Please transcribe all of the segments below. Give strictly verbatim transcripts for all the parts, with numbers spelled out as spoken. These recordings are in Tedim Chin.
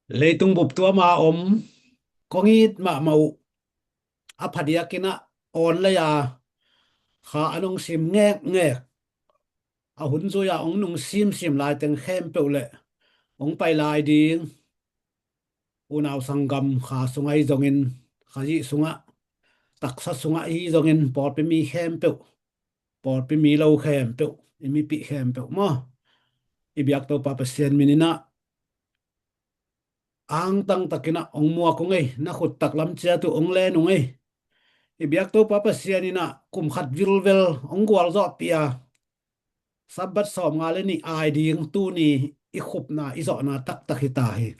Leitung bup tuama om kong it mahmah uh, a phadiakin ah awn lei-a kha a nong sim ngekngek, a hun zui-a hong nung simsim laiteng khempeuh le hong pai lai ding unau sanggam kha sungah hi zongin, Khazih sungah, taksa sungah hi zongin, pawlpi mi khempeuh, pawlpi mi lo khempeuh, i mipih khempeuh maw, i biak Topa Pasian min in ah angtang takin ah hong muak ung ei, na khut taklam ciat uh hong len ung ei. I biak Topa Pasian in ah kum khat vilvel hong gualzawhpih a, Sabbath sawmnga le nih ai ding tuni i khupna, i zawhna taktak hi ta hi.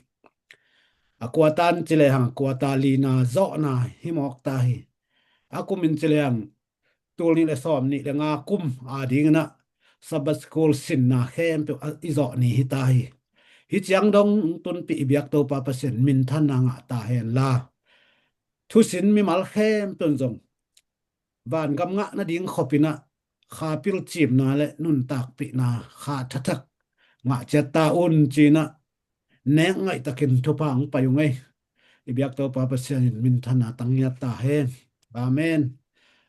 A kuatan ci lehang a kuata lina zawhna hi mawk ta hi. A kum in ci lehang tul nih le sawm nih le nga kum a dingin ah Sabbath school sinna khempeuh a i zawh ni hi ta hi. Hih ciang dong hong tunpih i biak Topa Pasian minthanna ngah ta hen la. Thusin mimal khempeuh in zong vangam ngah nading khopin ah kha pilcimna le nuntakpihna kha thathak ngah ciat ta un ci-in ah nek ngaihtakin thupha hong pai ung ei. I biak Topa Pasian in minthanna tang ngiat ta hen. Amen.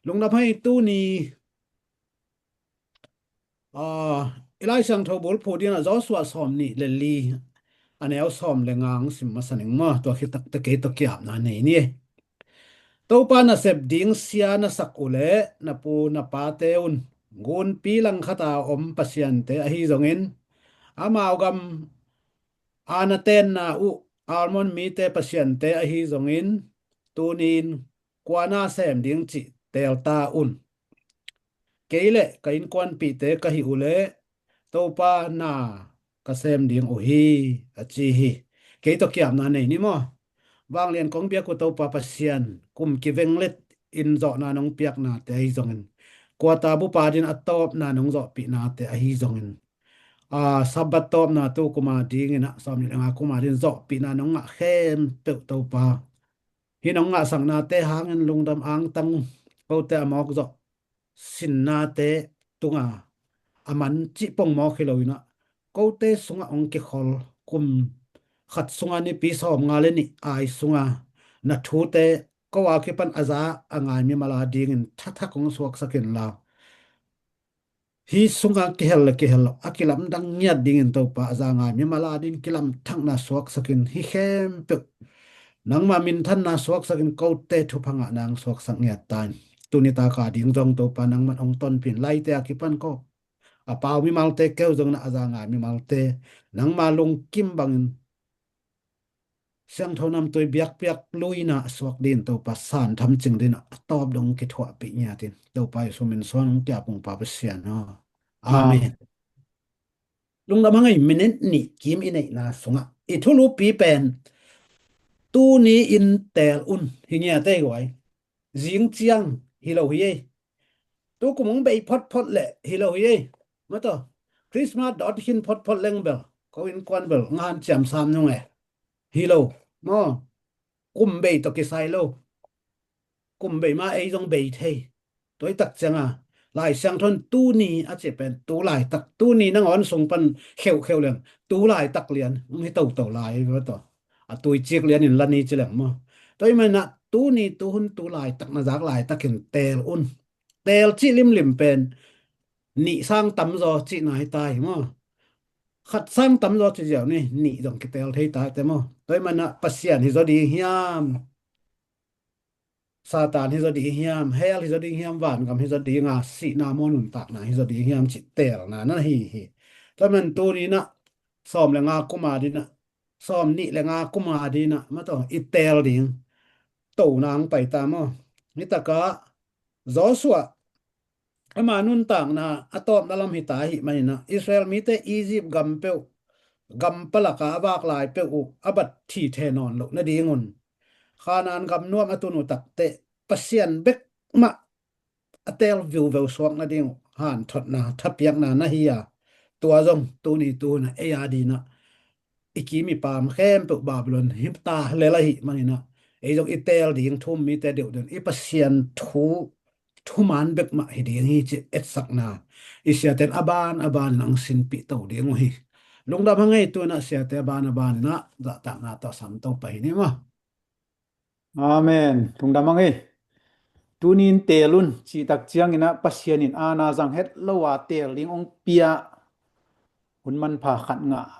Lungdam hei. Tuni, aa, i Lai Siangtho bulphuh dingin ah Joshua sawm nih le li, a neu sawm le nga hong sim masa ning maw. Tua khit takte kei tawh ki-apna nei ni. Topa nasep ding sia na sak uh leh na pu na pate un, gunpi langkhat a om pasiante ahi zongin, amau gam a na tenna uh Amor mite pasiante ahi zongin, tuni-in kua na sem ding cih teel ta un. Kei le ka innkuanpihte ka hih uh leh Topa na ka sem ding uh hi, a ci hi. Kei tawh ki-apna nei ni maw. Vanglian kong biak uh Topa Pasian, kum kivenglet in zawhna nong piaknate ahi zongin, kuata bup a dingin a tawpna nong zawhpihnate ahi zongin, aa, Sabbath tawpna tu kum a dingin ah, sawm nih le nga kum a dingin zawhpihna nong ngah khempeuh Topa, hih nong ngahsaknate hangin lungdam angtang uh. Kote a mawk zawh sinnate tunga a man cih pongmawk hi loin ah, kote sungah hong kikhol, kum khat sunga nipi sawmnga le nih ai sunga na thute ko a kipan a za a ngai mimal a dingin thathak hong suaksak inla, hih sunga kihel le kihel lo a kilamdang ngiat dingin Topa, a za ngai mimal a dingin kilamthakna suaksakin, hih khempeuh nangma minthanna suaksakin, kote thupha ngah nang suaksak ngiat ta in. Tuni taka ding zong Topa nangman hong tonpih in, laite a kipan ko a pau mimalte keu zongin ah a za ngai mimalte nangma lungkim bangin siangtho namtui biakpiak luina a suak dingin Topa san tham cing dingin ah a tawp dong kithuahpih ngiat in, Topa Jesu min suang hong ki-ap ung Pa Pasian aw. Amen. Amen. Lungdam hang ei. Minute nih kim i neihna sungah i thulupi pen tuni-in teel un hi ngiat ei guai. Zing ciang hi lo hi ei. Tu kum hong bei photphot leh hi lo hi ei. Maw taw, Christmas dawt khin photphot leng bel ko innkuan bel nga hanciam sam nung e. Hi lo maw. Kum bei tawh kisai lo. Kum bei mah ei zong bei thei. Tua i tak cianga Lai Siangtho in tuni a cih pen tu laitak, tuni nangawn sung pan kheuhkheuh leng tu laitak lian hong hi toto lai, maw taw, a tuicik lianin la ni ci leng maw. Tua ahih manin ah tuni tuhun tu laitak na zak laitakin teel un. Teel cih limlim pen nih sang tamzaw cihna hi ta hi maw. Khat sang tamzaw ci ziau ni, nih zong kiteel thei ta te maw. Tua ahih manin ah Pasian hi zaw ding hiam, Satan hi zaw ding hiam, hell hi zaw ding hiam, vangam hi zaw ding a, sihna maw nuntakna hi zaw ding hiam cih teelna na hi hi. Tua ahih manin tuni-in ah sawm le nga kum a dingin ah, sawm nih le nga kum a dingin ah, maw taw, i teel ding tona hong pai ta maw. Hih takah Joshua, ama nuntakna a tawpna lam hi ta ahih manin ah, Israel mite Egypt gam peuh, gam palaka a vak lai peuh uh a bat thithe nawn loh nadingun, Kanaan gam nuam a tun uh takteh Pasian bek mah a teel viuveu suak nading uh hanthotna, thapiakna na hi a, tua zong tuni tuhun ah ei a dingin ah i kim i pam khempeuh Babylon hi ta lel ahih manin ah, ei zong i teel ding thu-um mite deuhdeuh in i Pasian thu thuman bek mah hi ding hi cih etsakna i siate in a ban a ban in hong sinpih to ding uh hi. Lungdam hang ei, tu-in ah siate a ban a ban-in ah zahtakna tawh sam to pah hi ni maw. Amen. Lungdam hang ei. Tuni-in teel un cih tak ciangin ah Pasian in aana zang het lo a teel ding hong pia hun manpha khat ngah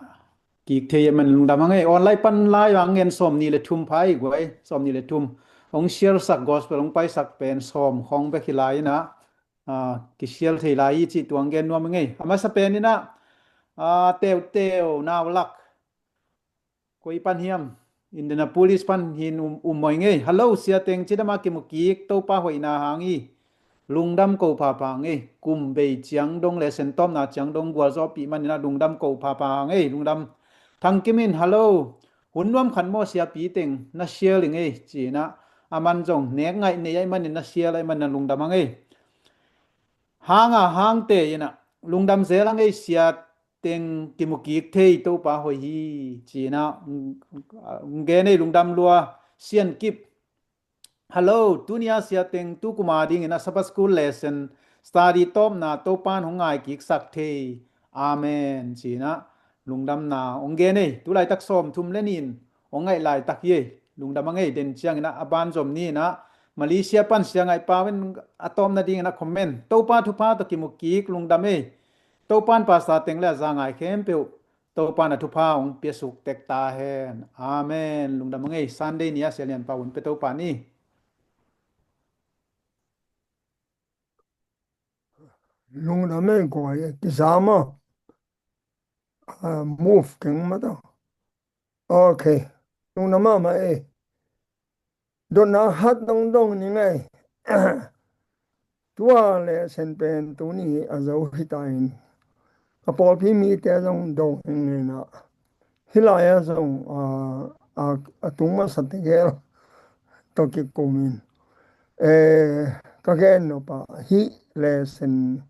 kik thei ahih manin lungdam hang ei. Online pan lai-a hong ngen sawmnih le thum pha hi guai, sawmnih le thum. Hong share sak, gospel hong paisak pen sawm khawng bek hi lai-in ah, ah, ki share thei lai hi cih tua hong gen nuam hang ei. A masa pen-in ah, ah, Teuteu Naulak, koi pan hiam, Indianapolis pan hi-in um, um maw ing ei. Hello, Sia Teng, cidam a kimu kik, Topa hoihna hang hi. Lungdam ko phapha hang ei. Kum bei ciang dong, lesson tawpna ciang dong gualzawhpih manin ah lungdam ko phapha hang ei. Lungdam. Thang Kim in, hello. Hun nuam khat maw, Siapi Teng, na share ing ei, ci-in ah. Aman zong nek ngaih nei ahih manin na share ahih manin ah lungdam hang ei. Hang a hang te-in ah lungdam zel hang ei, Sia Teng, kimu kik thei, Topa hoih hi, ci-in ah, mm, mm, gen ei. Lungdam lua, Sian Kip. Hello, tuni-a Sia Teng, tu kum a dingin ah Sabbath School lesson study tawpna Topa'n hong ngai kik sak thei. Amen, ci-in ah lungdamna hong gen ei. Tu laitak sawmthum le nih-in hong ngaih laitak hi ei. Lungdam hang ei, den ciangin ah a ban zom ni-in ah Malaysia pan Sia Ngaih Pau in a tawpna dingin ah comment. Topa thupha tawh kimu kik, lungdam ei. Topa'n Pastor Teng le a za ngai khempeuh Topa'n a thupha hong piasuk tek ta hen. Amen. Lungdam hang ei. Sunday ni-a Sia Lian Pau hun pia Topa ni. Lungdam ei, guai, kizam a. Ah, move keng mah ta. Ok. Lungdam mahmah ei. Dotna khat dong dong ning ei. Tua lesson pen tuni a zo hi ta in, ka pawlpi mite zong dong ning in ah, hih lai-ah zong, ah, ah, a tung masa tegel tawh kikum in, eh, ka gen nop ah, hih lesson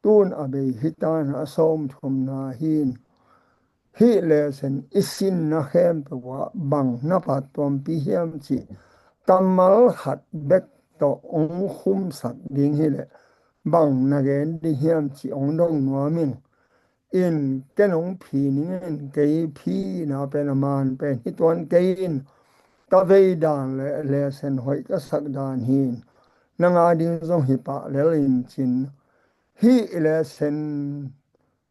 tun a bei hi ta in, a sawmthumna hi in, hih lesson i sinna khempeuh ah bang na phattuampih hiam cih kammal khat bek tawh hong khumsak ding hi leh bang na gen ding hiam cih hong dong nuam ing. In ken hong phi ning in, kei phina pen a man pen hi tuan kei in, ka vei dan le lesson hoih ka sak dan hi in, nang a ding zong hi pah lel in cin. Hih lesson,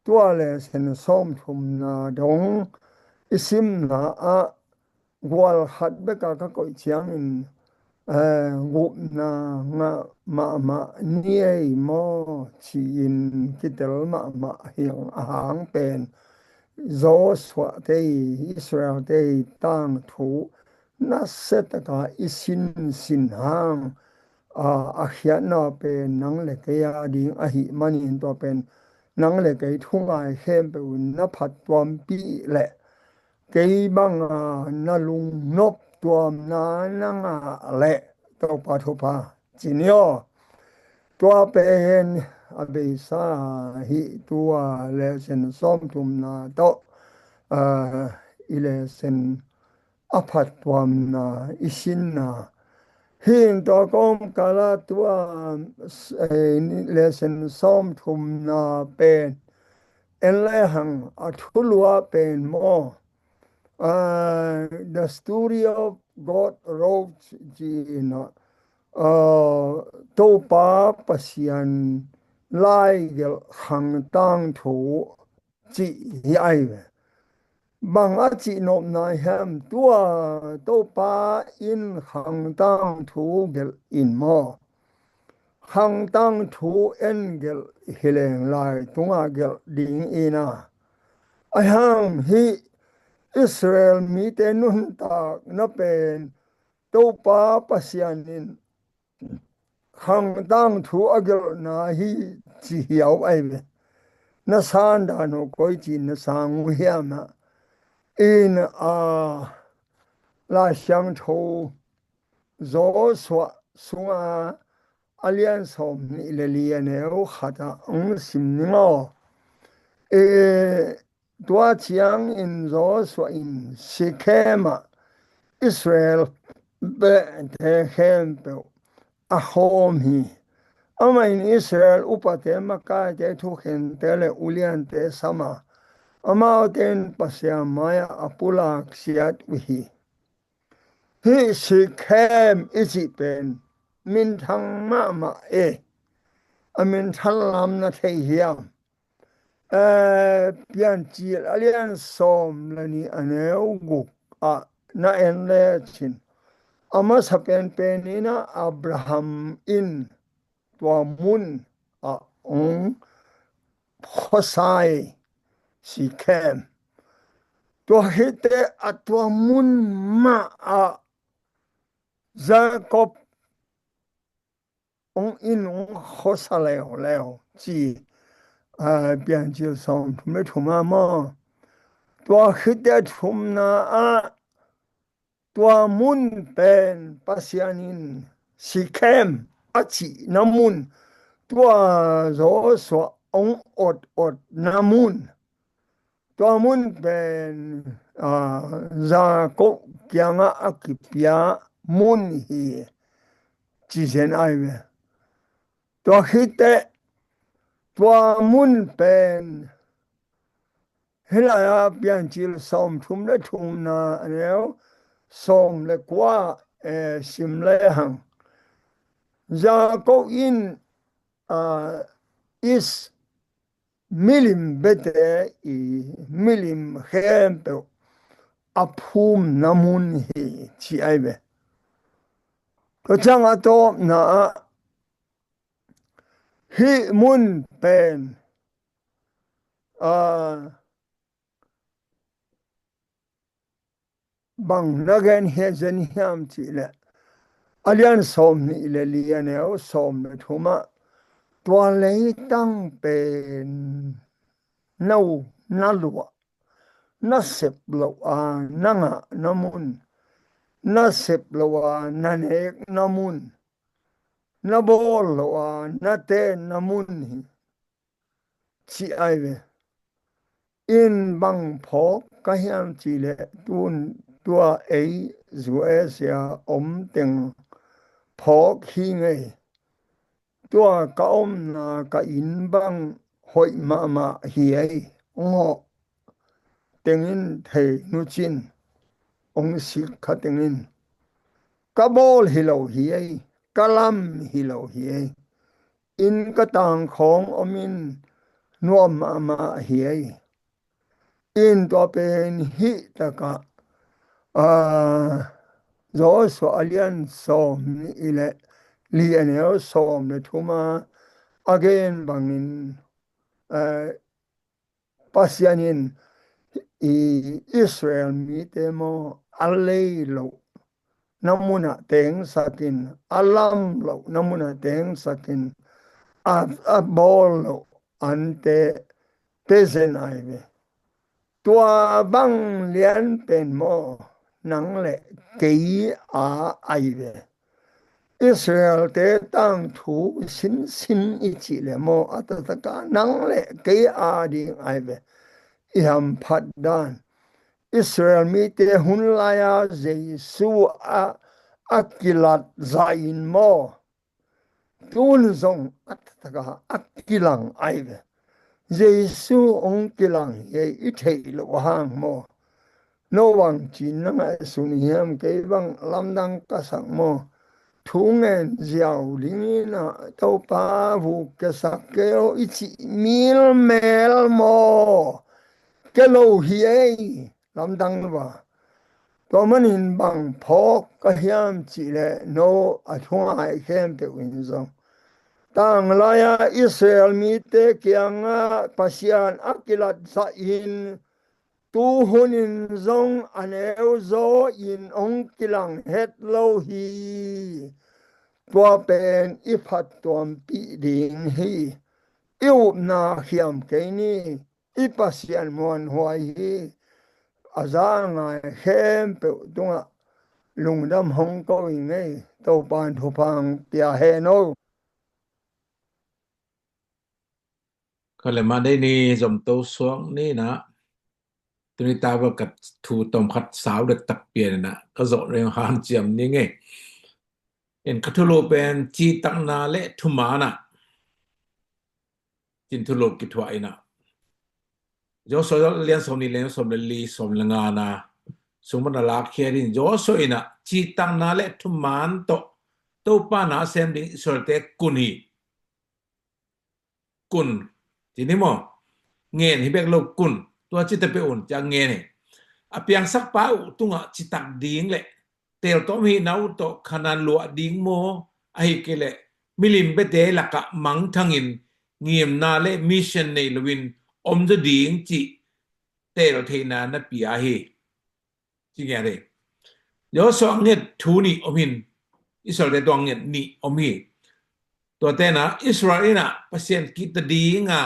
tua lesson sawmthumna dong i simna ah gual khat bek a ka koih ciangin, eh, gupna ngah mahmah ni ei maw ci-in kitel mahmah hi a, a hang pen Joshua te i, Israel te i tangthu nasia taka i sinsin hang, a, a khiatna pen nang le kei a ding ahih manin tua pen nang le kei thungai khempeuh in na phattuampih leh kei banga na lungnop tuamna na ngah leh Topa thupha ci ni aw. Tua pen a beisa hi. Tua lesson sawmthumna tawh, ah, i lesson a phattuamna i sinna hi in, tua kawmkal ah tua, eh, lesson sawmthumna pen en le hang a thulu ah pen maw, ah, The Story of God Road ci-in ah, ah, Topa Pasian laigelh khang tangthu cih hi ai ve. Bang a cihnopna hiam, tua Topa in khang tangthu gelh in maw, khang tangthu en gelh hi leng lai tungah gelh ding in a, a hang hih Israel mite nuntakna pen Topa Pasian in khang tangthu a gelhna hi ci hiau ai ve. Na san dan uh koi ci na sang uh hiam ah, in a, Lai Siangtho Joshua sunga a lian sawmnih le li a neu khat ah hong sim ning aw. E, tua ciangin Joshua in Shekhem ah Israel behte khempeuh a khawm hi. Amah in Israel upate, makaite, thukhente le uliante sam a, amaute in Pasian mai-ah a pulak siat uh hi. Hih Sikhem i cih pen minthang mahmah e. A minthan lam na thei hiam? Eh, Piancil a lian sawm le nih a neu guk ah na en lecin, a masa penpen in ah Abraham in tua mun ah hong khuasa hi, Sikhem. Tua khit teh a tua mun mah ah Jakob hong in hong khuasa leuleu ci, ah, Piancil sawm thum le thum ah maw. Tua khit teh a thumna ah tua mun pen Pasian in Sikhem a cihna mun, tua Joshua hong ot otna mun, tua mun pen, ah, Jakob kiangah a kipia mun hi, ci zen ai ve. Tua khit teh tua mun pen hih lai-ah Piancil sawm thum le thumna a neu sawm le kua, eh, sim lehang, Jakob in, ah, Is milim biate i milim khempeuh a phumna mun hi, ci ai ve. Tua ciang a tawpna ah hih mun pen, ah, bang na gen hi zen hiam cih leh, a lian sawm nih le li a neu sawm le thum ah, tua leitang pen na u na luah, na sep loh a na ngahna mun, na sep loh a na nekna mun, na bawl loh a na tenna mun hi, ci ai ve. In bang phawk ka hiam cih leh, tun tua ei U S A om teng phawk hi ngei. Tua ka omna ka inn bang hoih mahmah hi ei. Hong hawh teng in thei nucin, hong sik kha teng in, ka bawl hi lo hi ei, ka lam hi lo hi ei. Inn ka tangkhawng om in nuam mahmah hi ei. In tua pen hih takah, ah, Joshua a lian sawm nih le li a neu sawm le thum ah a gen bangin, eh, Pasian in i Israel mite maw, a lei lohna munah tengsakin, a lam lohna munah tengsakin, a, a bawl loh ante pia zen ai ve. Tua bang lian pen maw, nang le kei a ai ve. Israelte tangthu sinsin i cih leh maw, a taktak a nang le kei a ding ai ve. I hamphat dan, Israel mite hun lai-a Jesu a, a kilat zah in maw, tun zong a taktak a, a kilang ai ve. Jesu hong kilang hi ei, i theih loh hang maw. No bang cin na ngaihsun hiam, kei bang lamdang ka sak maw. Thu ngen ziau ding in ah, Topa vuk ka sak kei o i cih milmel maw. Kei lo hi ei, lamdang lo a. Tua manin bang phawk ka hiam cih leh, no a thungai khempeuh in zong, tanglai-a Israel mite kiangah Pasian a kilat zah in, tu hun in zong a neu zaw in hong kilang het lo hi. Tua pen i phattuampih ding hi. I upna khiam kei ni. I Pasian muanhuai hi. A za ngai khempeuh tungah lungdam hong ko ing ei. Topa'n thupha pia hen o. Ka le ma dei ni zom to suak ni na. Tuni ta va ka thu tom khat sau le tak pian na ka zot reng han ciam ni ngei. En ka thu lo pen ci takna le thumana. Cin thu lo kithuah ina. Joshua lian sawm nih, lian sawm le li, sawm le nga na sung pan a lakkhia ding. Joshua in ah citakna le thuman tawh Topa na sem ding Israelte kun hi. Kun, ci ni maw? Ngen hi bek lo, kun. Tua ci ta peuh un, ci a ngen hi. A piangsakpa uh tungah citak ding le teltawm hihna uh tawh Khanaan luah ding maw, ahih kei leh milim biate lakah mangthangin ngimna le mission nei loin om zaw ding cih teel theihna na pia hi, ci ngiat hi. Joshua a nget thu nih om hi. Israelte tua a nget nih om hi. Tuate na Israel in ah Pasian kihta dinga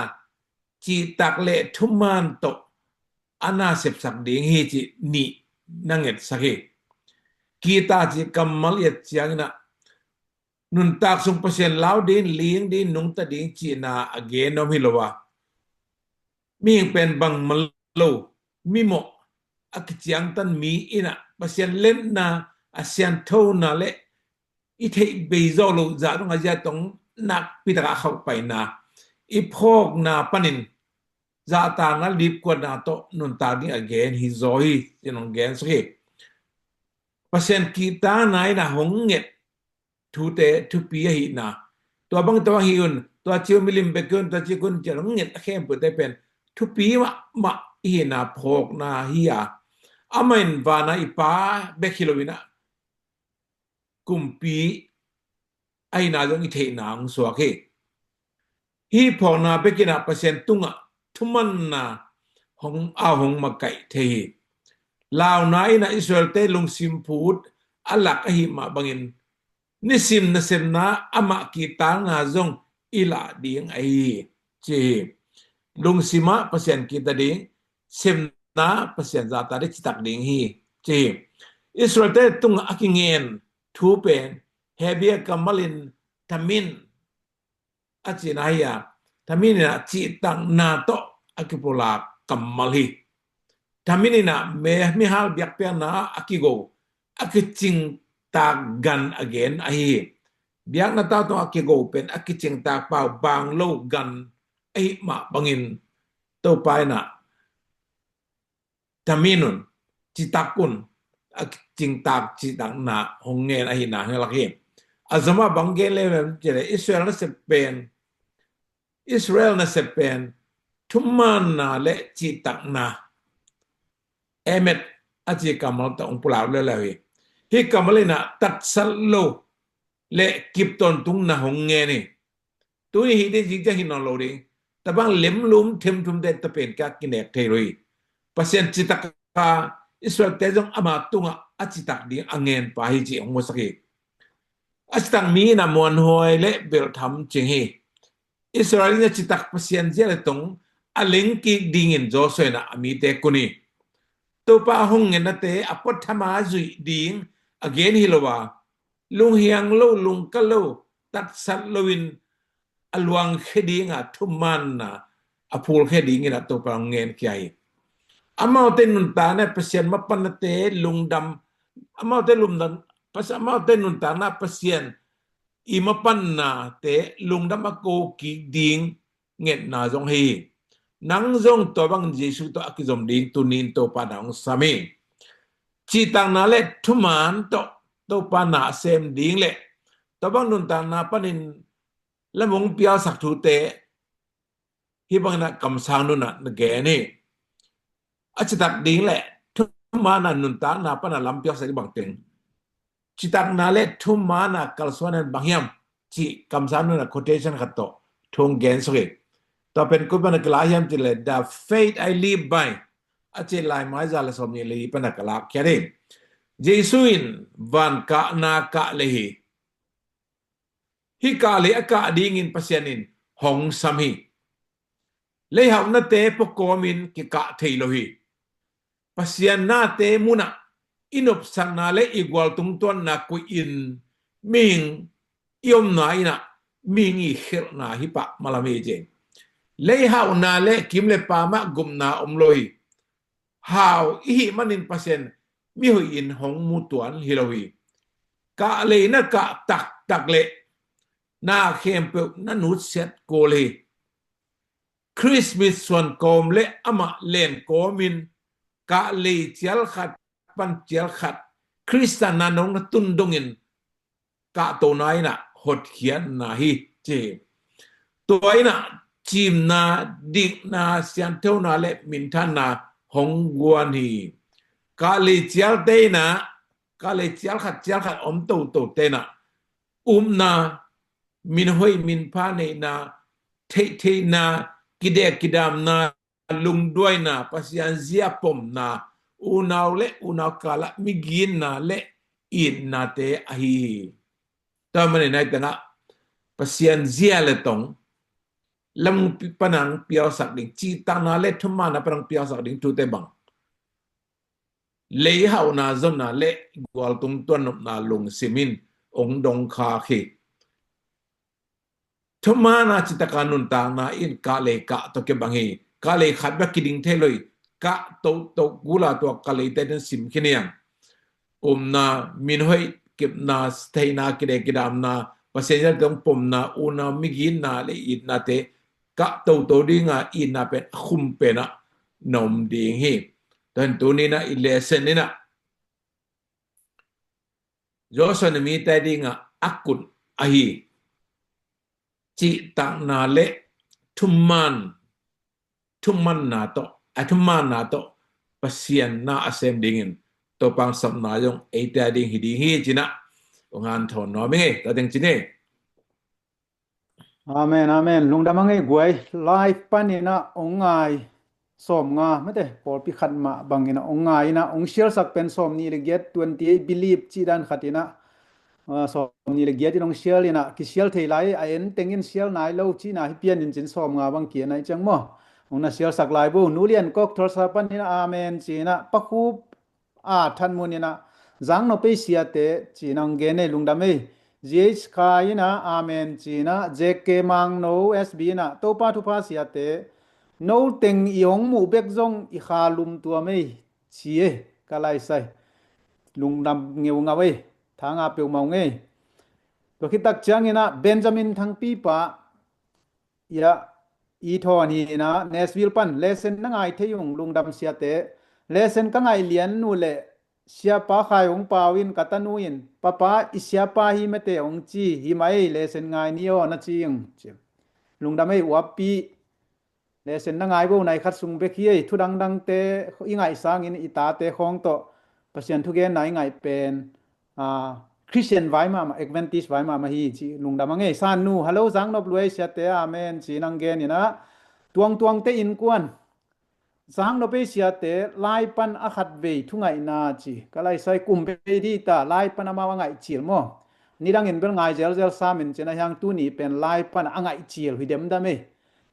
citak le thuman tawh a na sepsak ding hi cih nih na ngetsak hi. Kihta cih kammal i et ciangin ah nuntak sung Pasian lau ding, ling ding, nungta ding cihna a gen om hi lo a, mihing pen bangmah lo, mimawh, a kiciangtan mi in ah Pasian lemna, a sianthona le i theih bei zawh loh zah dong a zia tong nakpi takah a khauhpaina, i phawkna panin zahtakna, lipkuatna tawh nuntak ding a gen hi zaw hi, ci-in hong gensak hi. Pasian kihtakna in ah hong nget thute thupi ahihna, tua bang, tua bang hi un, tua ci uh milim bek hi un, tua ci uh kun, ci-in hong nget a khempeuhte pen thupi mahmah i hihna phawkna hi a, amah in vana i Pa bek hi loin ah kumpi ahihna zong i theihna hong suak hi. Hih phawkna bek in ah Pasian tungah thumanna hong, a hong makaih thei hi. Launa in ah Israelte lungsim phut a lak ahih mah bangin nisim nasepna amah kihtakna zong i lah ding ahi hi, ci hi. Lungsimah Pasian kihta ding, sepna Pasian zahtak ding, citak ding hi, ci hi. Israelte tungah a kingen thu pen Hebrew kammal in tamin a cihna hi a, tamin in ah cihtakna tawh a kipulak kammal hi. Tamin in ah me, mihal biakpiakna a kigo, a kicingtak gan a gen ahi hi. Biakna tau tawh a kigo pen a kicingtak pau bang lo gan ahih mah bangin Topa in ah tamin un, citak un, a kicingtak citakna hong ngen ahihna hong lak hi. A zomah bang gen le, Israel nasep pen, Israel nasep pen thumanna le citakna, emet a ci kammal tawh hong pulak leuleu hi. Hih kammal in ah tatsat lo le kip tawntungna hong ngen hi. Tuni hih ding zingciang hi nawn lo ding. Tabang lemlum themthumte tapen ka kinek thei lo hi. Pasian citak a, Israelte zong ama tungah a citak ding a ngen pa hi cih hong musak hi. A citak mi in ah muanhuai le belhtham cing hi. Israel in a citak Pasian zia le tong a lengkik dingin Joshua in ah a mite kun hi. Topa hong ngetnate a puathama zuih ding a gen hi lo a, lunghiang lo, lungka lo, tatsat loin a luangkhia dinga thumanna a phulkhia dingin ah Topa hong ngenkhia hi. Amaute nuntakna Pasian mapannate lungdam, amaute lungdam, Pas-, amaute nuntakna Pasian i mapannate lungdam a ko kik ding ngetna zong hi. Nang zong tua bangin Jesu tawh a kizom ding tuni in Topa na hong sam hi. Cihtakna le thuman tawh Topa na a sem ding le tua bang nuntakna panin lam hong pialsak thute hih bangin ah kamsang nunah na gen hi. A citak ding le thuman a nuntakna pan a lam piaksak i bangteng, citakna le thuman a kalsuan in bang hiam cih kamsang nunah quotation khat tawh thu hong gen suk hi. Tua pen koi pan a ka lak hiam cih leh, "The faith I live by," a cih Laimai za le sawm nih le li pan a ka lak khiat hi. Jesu in van kahna kah le hi. Hih kah le a kah dingin Pasian in hong sam hi. Leihauhnate pawlkawmin kikah thei lo hi. Pasian nate munah i nopsakna le i gualtung tuanna koihin mihing i omna in ah mihing i khelhna hi pah malam hi ci. Leihauhna le kim le pam ah gupna om lo hi. Hau i hih manin Pasian mihoih in hong mu tuan hi lo hi. Kah le na kah taktak le na khempeuh na nutsiat kul hi. Khrih mit suan kawm le amah len kawmin kahlei cial khat pan cial khat Khrista na nong na tun dongin kahtona in ah hotkhiatna hi ci hi. Tua in ah cimna, dikna, sianthona le minthanna hong guan hi. Kahlei cialte in ah, kahlei cial khat cial khat om toto te in ah upna, min hoih min pha neihna, theihtheihna, kidek kidamna, lungduaina, Pasian zia pomna, unau le unau kalah miginna le itnate ahi hi. Tua manin nai tengah Pasian zia le tong lam panang piausak ding, cihtakna le thumaanna panang piausak ding thute bang leihauhna zonna le gualtung tuannopna lungsim in ong dongkhak hi. Thumaanna citaka nuntakna in kahlei kah tawh kibang hi. Kahlei khat bek kiding thei lo hi. Kah tohtoh gula tua kahlei te den sim khin hiang. Upna, min hoih, kipna, theihna, kidek kidamna, Pasian zia le tong pomna, unau miginna le itnate kah toto dinga itna pen a khum penah na om ding hi. Tua hin tuni in ah i lesson in ah Joshua numei te dinga a kut ahi cihtakna le thumaan, thumaanna tawh, a thumaanna tawh Pasian na a sem dingin Topa sapna zong eite a ding hi ding hi ci-in ah ong hanthawn nuam ing ei. Tua teng ci ni. Amen, amen. Lungdam a ngei guai. Live panin ah ong ngai sawmnga, mate, pawlpi khat mah bangin ah ong ngai in ah ong sialsak pen sawmnih le giat, twenty eight believe cih dan khat in ah, ah, sawmnih le giat in ong sial in ah, kisial thei lai, a en teng in sial nai lo cihna hi pian in cin sawmnga bang kian ai ciang maw. Ong na sialsak lai bo. Nu Lian Kok Tulsa panin ah amen ci-in ah, Pa Khup a Thanmun in ah, Zang nop ei siate ci-in ah ong gen ei, lungdam ei. J H Khai in ah amen ci-in ah, J K Mangno S B in ah, Topa thupha siate, no teng i hong muh bek zong i kha lum tuam ei ci ei, ka laisai. Lungdam ngeungau ei, thanga peuhmah ung ei. Tua khit tak ciangin ah Benjamin Thangpipa, ia, i thawn hi in ah, Nashville pan, lesson na ngai thei ung, lungdam siate. Lesson ka ngaih lian uh leh, siapa Khai Hong Pau in, ka tanu in, Papa, i siapa hi mate hong ci hi mah ei, lesson ngai ni aw na ci ung ci. Lungdam ei, uappi. Lesson na ngai bo nai khat sung bek hi ei, thu dangdangte i ngaih sangin i tate khawng tawh Pasian thugenna i ngaih pen, ah, Christian vai mahmah, Adventist vai mahmah hi ci. Lungdam a ngei. San nu, hello, Zang nop lua ei siate, amen ci-in ong gen in ah, Tuangtuangte innkuan, Zang nop ei siate, lai pan a khatvei thungaihna ci, ka laisai, kum vei dih ta, lai pan amau a ngaih cil maw. Nidangin bel ngai zelzel sam in cin, a hiang tuni pen lai pan a ngaih cil hi demdam ei.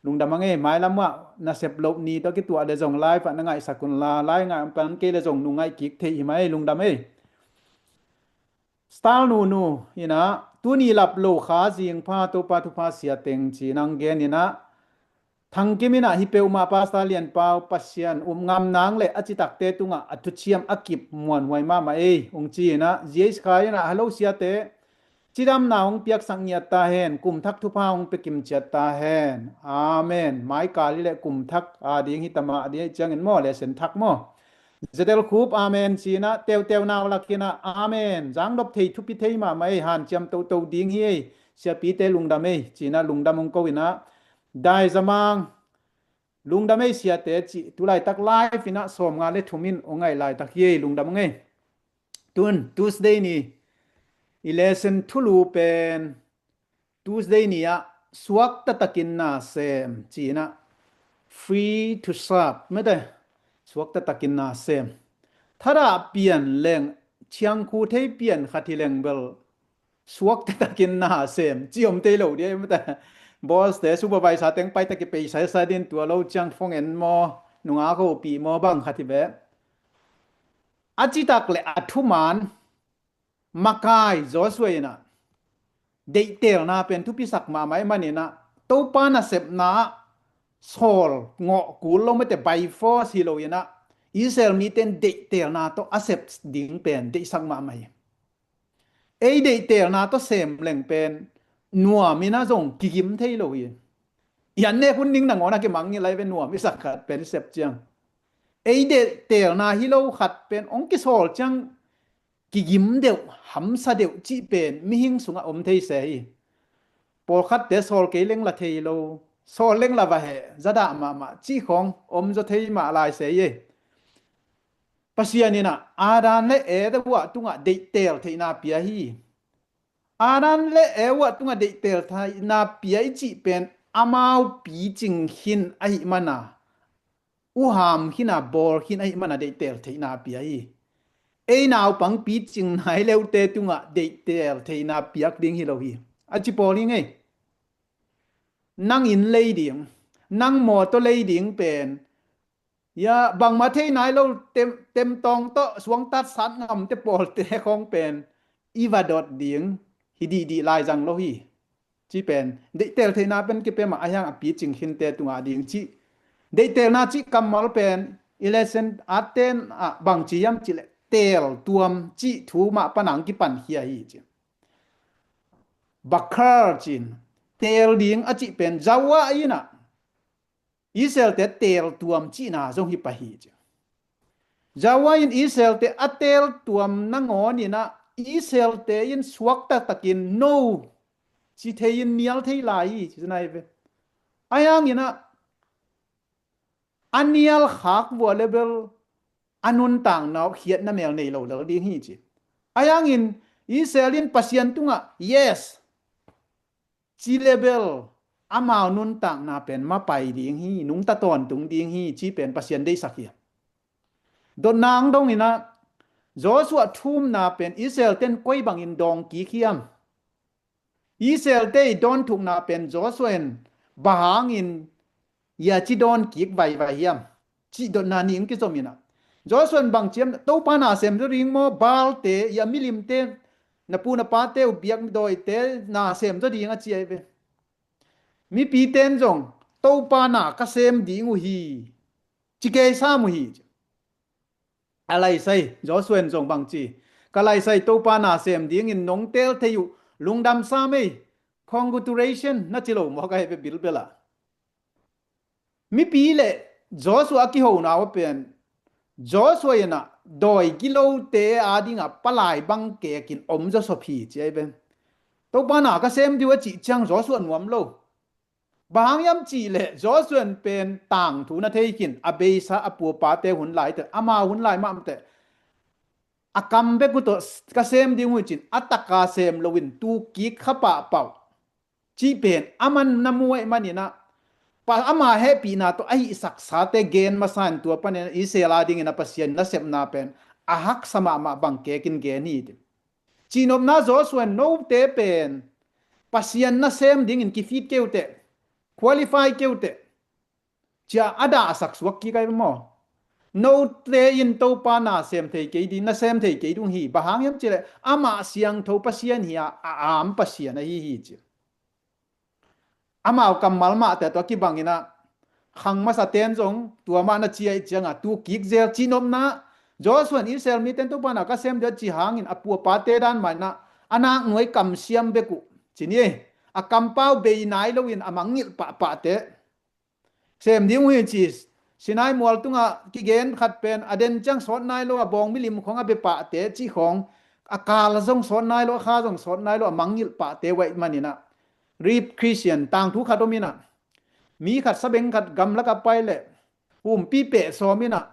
Lungdam a ngei. Mailam ah nasep loh ni tawh kituah le zong live ah na ngaihsak un la, lai ngai pan kei le zong nung ngaih kik thei hi mah ei, lungdam ei. Star Nunu in ah, tuni lap lo kha zing pha, Topa thupha sia teng ci-in ong gen in ah, Thang Kim in ah, hi peuhmah Pastor Lian Pau, Pasian um ngam nang le a citakte tungah a thuciam a kip muanhuai mahmah ei, ong ci in ah, J H Khai in ah, hello siate, cidamna hong piaksak ngiat ta hen, kum thak thupha hong pia kim ciat ta hen. Amen. Mai kal hi leh kum thak a ding hi ta mah, a ding hi ciangin maw, lesson thak maw. Zetel Khup, amen ci in ah, Teuteu Nau Lak in ah, amen. Zang nop thei, thupi thei mahmah ei, hanciam toto ding hi ei, siapite lungdam ei ci in ah lungdam ong ko in ah, Dai Za Mang, lungdam ei siate ci, tulaitak live in ah sawmnga le thum in ong ngaih laitak hi ei, lungdam ong ei. Tun, Tuesday ni, i lesson thulu pen, Tuesday ni ah, suakta takin na sem ci in ah, free to serve, mate, suakta takin na sem. Thadah pian leng, ciangkhu thei pian khat hi leng bel, suakta takin na sem ci om tei lo dia, mate. Boss te, supervisor teng pai ta kipei saisai din, tua lo ciang phone en maw, nungak hopih maw bang khat hi beh. A citak le a thuman, makai Joshua in ah, deihtelna pen thupisak mahmah ahih manin ah, Topa nasepna ah sawl ngawh kul lo, mate, by force hi lo in ah, Israel mite in deihtelna tawh a sep ding pen deihsak mahmah hi. Ei deihtelna tawh sem leng pen nuam in ah zong kigim thei lo hi. I an nek hun ding nangawn a kimangngilh lai ve, nuam i sak khat pen i sep ciang. Ei deihtelna hi lo khat pen hong kisawl ciang kigim deuh, hamsa deuh cih pen mihing sungah om thei se hi. Pawlkhatte sawl kei leng la thei lo, sawl leng la va heh, zadah mahmah cih khawng om zaw thei mah lai se hi. Pasian in ah Adam le Eva tungah deihtel theihna pia hi. Adam le Eva tungah deihtel theihna pia i cih pen amau picing khin ahih mana, uham khin a, bawl khin ahih mana deihtel theihna pia hi. Ei naupang picing nai leute tungah deihtel theihna piak ding hi lo hi. A ci pawl hi ngei. Nang inn lei ding, nang mawtaw lei ding pen, ya, bangmah thei nai lo tem, temtawng tawh suangtat sat ngamte pawlte khawng pen i va dot ding hi dihdih lai zang lo hi. Ci pen deihtel theihna pen kipia mah a hiang a picing khinte tungah ding cih. Deihtelna cih kammal pen i lesson aten ah bang ci hiam cih leh teel tuam cih thu mah pan a hong kipankhia hi ci. Bakar cin, teel ding a cih pen Zauah in ah Israelte teel tuam cihna zong hi pah hi ci. Zauah in Israelte a teel tuam nangawn in ah Israelte in suak taktakin no ci thei in nial thei lai hi ci nai ve. A hiang in ah a nial khak vua le bel a nuntakna uh khiatna mel nei lo lel ding hi ci. A hiang in Israel in Pasian tungah yes ci le bel amau nuntakna pen mapai ding hi, nungta tawntung ding hi ci pen Pasian deihsak hi. Dotna ang dong in ah Joshua thumna pen Israel ten koi bangin dawng kik hiam? Israel te i dawn thukna pen Joshua in bang hangin ya ci dawn kik vaivai hiam? Cih dotna nih hong kizom in ah Joshua in bang ci hiam, Topa na sem zaw ding maw, Baalte, ya milimte, na pu na pate uh biak dawite na sem zaw ding a ci ahi ve. Mipite in zong Topa na ka sem ding uh hi ci kei sam uh hi. A laisai Joshua in zong bang ci, ka laisai Topa na sem dingin nong teel thei uh lungdam sam ei, congratulation na ci lo maw ka hei ve bilbel ah. Mipi le Joshua a kihona uh a pen Joshua in ah dawi gilote adingah palai bang kekin om zawsop hi ci ahi ve. Topa na ka sem ding uh a cih ciang Joshua nuam lo. Bang hang hiam cih leh Joshua in pen tangthu na thei khin, a beisa a pu a pate hun lai teh, amau hun lai mah teh, a kam bek uh tawh ka sem ding uh hi cin, a taka sem loin tu kik kha pahpah uh cih pen aman na mu ahih manin ah, pa ama hehpihna tawh a hihsaksate gen masa in tua panin Israel adingin a Pasian nasepna pen a haksa mahmah bang kekin gen hi ti. Cihnopna Joshua in note pen Pasian nasem dingin kifit kei uh teh, qualify kei uh teh, cia a dahsak suak kik ahi maw? Note in Topa nasem thei kei ding, nasem thei kei ding hi. Bang hang hiam cih leh amah siangtho Pasian hi a, a am Pasian ahi hi ci. Amau kammal mahte tawh a kibangin ah khang masa ten zong tua mah na ci ahih ciangah tu kik zel. Cihnopna Joshua in Israel mite in Topa na ka sem ding uh a cih hangin a pu a pate dan mah in ah a naknuai kamsiam bek uh ci ni. A kampau bei nai loin a mangngilh pahpahte sem ding uh hi ci. Sinai mual tungah kigen khat pen a den ciang sawt nai lo, a bawng milim khawng a bia pahte cih khawng, a kal zong sawt nai lo, a kha zong sawt nai lo, a mangngilh pahte uh ahih manin ah, rip Christian tangthu khat om in ah, mi khat sabeng khat gamlak a pai leh humpi peh sawm in ah,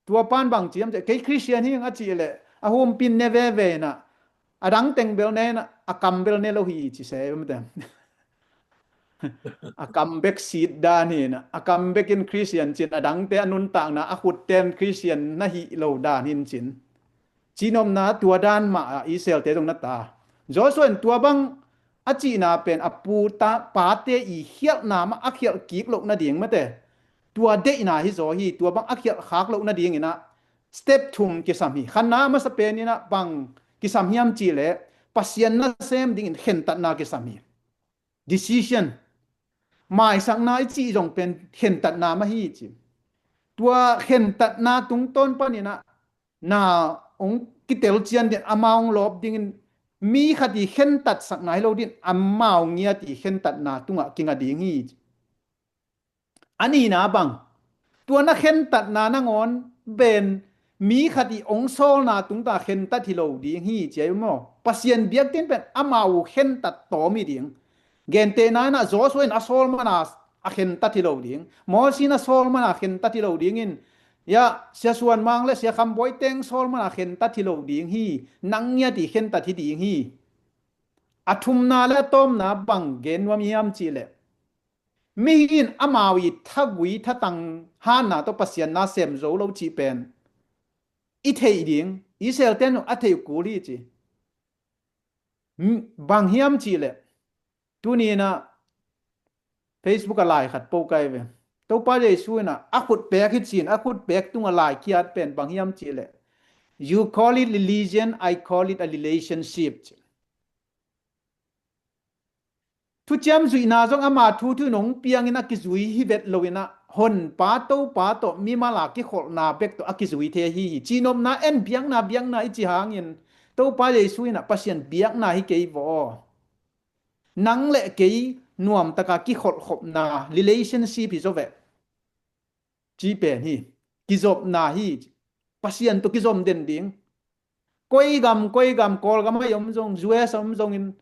tua pan bang ci hiam cih leh, kei Christian hi ing a cih leh a humpi in ne veve in ah, a dang teng bel ne in ah, a kam bel ne lo hi ci se, a kam bek sit dan hi in ah, a kam bek in Christian ci in, a dangte a nuntakna, a khutten Christian na hih lo dan hi in cin. Cihnopna tua dan mah ah Israelte zong na ta. Joshua in tua bang a cihna pen a pu ta pate i khialhna mah a khialh kik loh nading mate, tua deihna hi zaw hi. Tua bang a khialh khak loh nadingin ah step thum kisam hi. Khatna a masa pen in ah bang kisam hiam cih leh Pasian nasem dingin khentatna kisam hi. Decision. Maisakna i cih zong pen khentatna mah hi ci. Tua khentatna tungtawn panin ah na hong kitel cian ding, amau hong lawp dingin, mi khat i khentatsakna hi lo ding, amau ngiat i khentatna tungah kinga ding hi. A nihna bang, tua na khentatna nangawn pen mi khat i ong sawlna tungta khentat hi lo ding hi, ci a hi maw? Pasian biakinn pen amau khentat tawm hi ding. Gentehna in ah Joshua in a sawl mana a khentat hi lo ding. Moses in a sawl mana khentat hi lo dingin, ya, Sia Suan Mang le Sia Kham Bawi teng sawl mana khentat hi lo ding hi. Nang ngiat i khentat hi ding hi. A thumna le a tawmna bang gen nuam hiam cihleh, mihing in amau i thagui thatang hanna tawh Pasian na sem zo lo cih pen i theih ding, Israel ten a theih uh kul hi ci. M-, bang hiam cihleh, tuni in ah Facebook a lai khat po kai ve. Topa Jesu in ah a khut pek hi cin, a khut pek tunga lai kiat pen bang hiam cihleh, "You call it religion, I call it a relationship," ci. Thuciam zuihna zong ama thu thu in hong piangin a kizui hi vet lo in ah, Honpa Topa tawh mimal a kikholhna bek tawh a kizui thei hi hi. Cihnopna en, biakna, biakna i ci hangin, Topa Jesu in ah Pasian biakna hi kei vaw. Nang le kei nuamtaka kikholhkhopna, relationship hi zaw veh. Ci pen hi, kizopna hi. Pasian tawh kizom den ding. Koi gam, koi gam, Kawlgam a i om zong, U S a om zongin,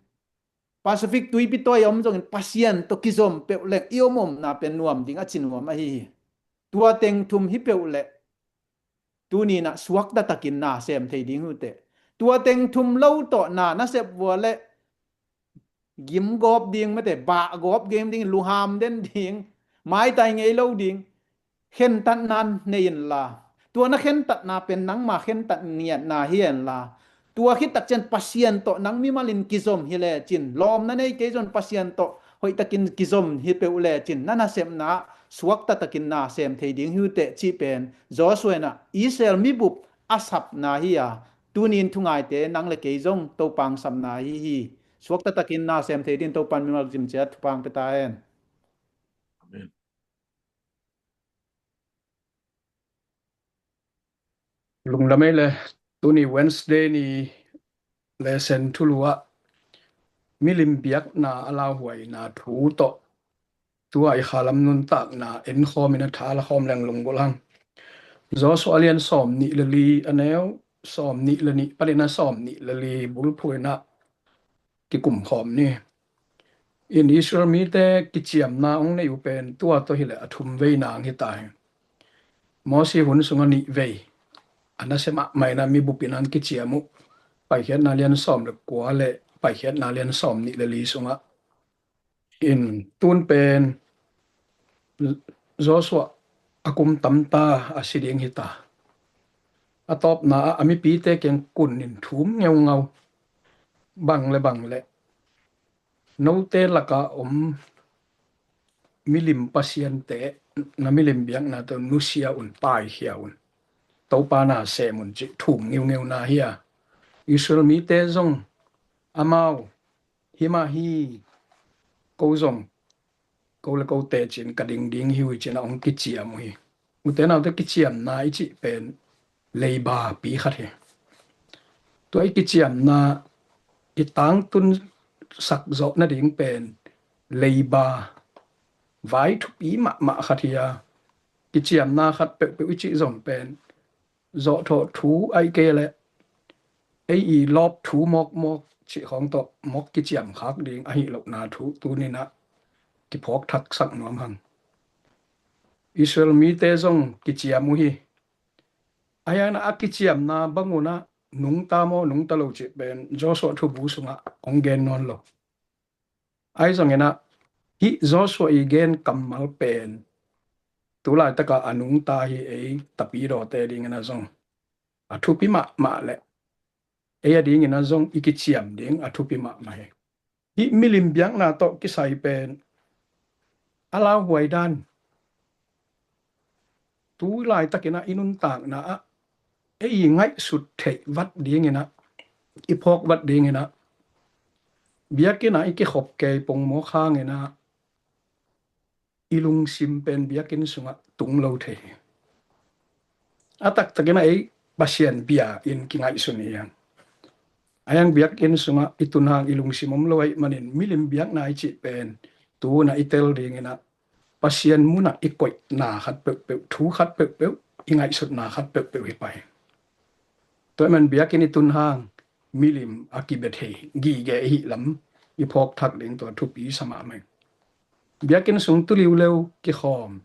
Pacific tuipi tawi a om zongin, Pasian tawh kizom peuh leng i om omna pen nuam ding a ci nuam ahi hi. Tua teng thum hi peuh leh, tuni in ah suakta takin na sem thei ding hi uh teh. Tua teng thum lo tawh na nasep vua leh, gim gawp ding mate, bah gawp gim ding, lungham den ding, maitai ngei lo ding, khentatna nei inla, tua na khentatna pen nangma khentat ngiatna hi inla, tua khit takciang Pasian tawh nang mimal in kizom hi lecin, lawmna nei kei zong Pasian tawh hoihtakin kizom hi peuh lecin, na nasepna suakta takin na sem thei ding hi uh teh, cih pen Joshua in ah Israel mibup a sapna hi a, tuni in thungaite nang le kei zong Topa hong sapna hi hi. Suakta takin na sem thei dingin Topa in mimal zimciat thupha hong pia ta hen. Amen. Lungdam ei le, tuni Wednesday ni lesson thulu ah milim biakna a lauhuaina thu tawh tua i khalam nuntakna enkhawm in a tha la khawm leng lunggulh hang. Joshua a lian sawm nih le li, a neu sawm nih le nih panin a sawm nih le li bulphuh in ah kikum khawm ni. In Israel mite kiciamna hong nei uh pen tua tawh hileh a thum veina hong hi ta hi. Moses hun sungah nih vei a nasia mahmah in ah mibup in ah hong kiciam uh. Paikhiatna lian sawm le kua le Paikhiatna lian sawm nih le li sungah. In tun pen Joshua a kum tamta a si ding hi ta. A tawpna ah a mipite kiang kun in thum ngeungau. Bang le bang le, note laka om milim pasiante, na milim biakna tawh nusia un, paikhia un, Topa na sem un, cih thum ngeungeuna hi a. Israel mite zong amau, himah hi, ko zong ko le ko teci-in ka ding ding hi uh ci-in ah hong kiciam uh hi. Ute naute, kiciamna i cih pen leiba pi khat hi. Tua i kiciamna i tangtun sak zawh nading pen leiba vai thupi mahmah khat hi a. Kiciamna khat peuhpeuh i cih zong pen zawhthawh thu ahih kei leh ei i lawp thu mawkmawk cih khawng tawh mawk kiciam khak ding ahi lohna thu tuni-in ah kiphawk thaksak nuam hang. Israel mite zong kiciam uh hi. Ahi hangin ah a kiciamna bang un ah nungta maw nungta lo cih pen Joshua thubu sungah hong gen nawn lo. Ahi zongin ah hih Joshua i gen kammal pen tu laitakah a nungta hi. Ei tapidawte dingin ah zong a thupi mahmah leh ei a dingin ah zong i kiciam ding a thupi mahmah hi. Hih milim biakna tawh kisai pen a lauhuai dan tu laitakin ah i nuntakna ah ei i ngaihsut theih vat dingin ah, i phawk vat dingin ah, biakinn ah i kikhop kei pongmawk hangin ah i lungsim pen biakinn sungah tung lo thei hi. A taktakin ah ei Pasian bia-in kingaihsun hi hang. Ahi hang biakinn sungah i tun hang i lungsim om lo ahih manin milim biakna i cih pen tu-in ah i tel dingin ah Pasian munah i koihna khat peuhpeuh, thu khat peuhpeuh, i ngaihsutna khat peuhpeuh hi pah hi. Tua ahih man biakinn i tun hang milim a kibia thei, gige i hih lam i phawk thak ding tua thupi sa mahmah hi. Biakinn sung tu liuleu kikhawm,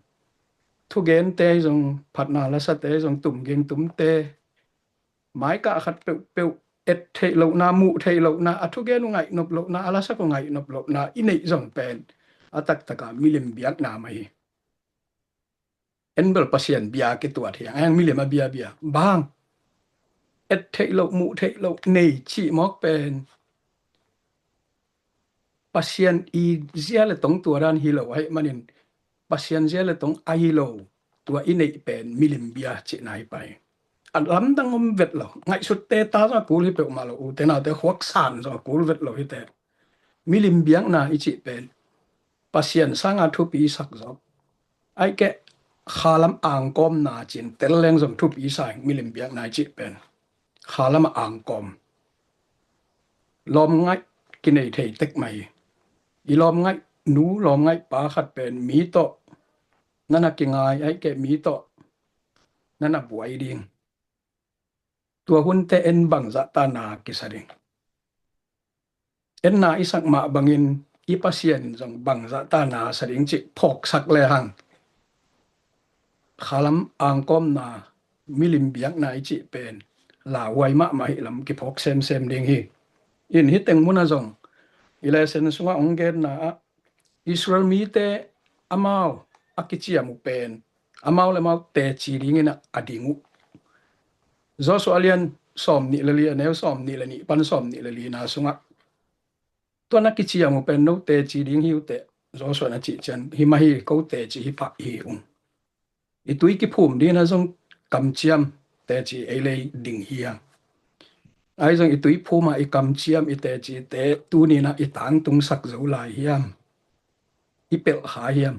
thugente zong, phatna lasate zong, tum gingtumte, maikah khat peuhpeuh et theih lohna, muh theih lohna, a thugen uh ngaih nop lohna, a lasak uh ngaih nop lohna i neih zong pen a taktakah milim biakna mah hi. En bel Pasian bia kituat hi hang, a hang milim a biabia. Bang et theih loh, muh theih loh nei cih mawk pen Pasian i zia le tong tua dan hi lo ahih manin, Pasian zia le tong ahi lo tua i neih pen milim bia cihna hi pah hi. A lamdang om vet lo, ngaihsutte ta zong a kul hi peuhmah lo, ute naute khuaksan zong a kul vet lo hi teh. Milim biakna i cih pen Pasian sanga thupi sak zawk, ahih keh khalam angkawmna ci-in tel leng zong thupi sa hi, milim biakna i cih pen khalam a angkawm. Lawmngaih kinei thei tek mah hi. I lawmngaih nu, lawmngaih pa khat pen mi tawh na na kingai, ahih keh mi tawh na na buai ding. Tua hunte en bangzah ta na kisa ding. En na i sak mah bangin i Pasian zong bangzah ta na sa ding cih phawksak le hang, khalam angkawmna, milim biakna i cih pen lauhuai mahmah hi lam kiphawk semsem ding hi. In hih teng munah zong i lesson sungah hong genna ah Israel mite amau a kiciam uh pen amau le amau teci dingin a ding uh. Joshua a lian sawm nih le li, a neu sawm nih le nih pan sawm nih le lina sungah, tua na kiciam uh pen no teci ding hi uh teh, Joshua na cih ciang, hi mah hi, ko teci hi pah hi ung. I tui kiphum dingin ah zong kamciam teci ei lei ding hi hang. Ahi zong i tuiphum ah i kamciam i tecite tuni-in ah i tangtungsak zo lai hiam? I pelh kha hiam?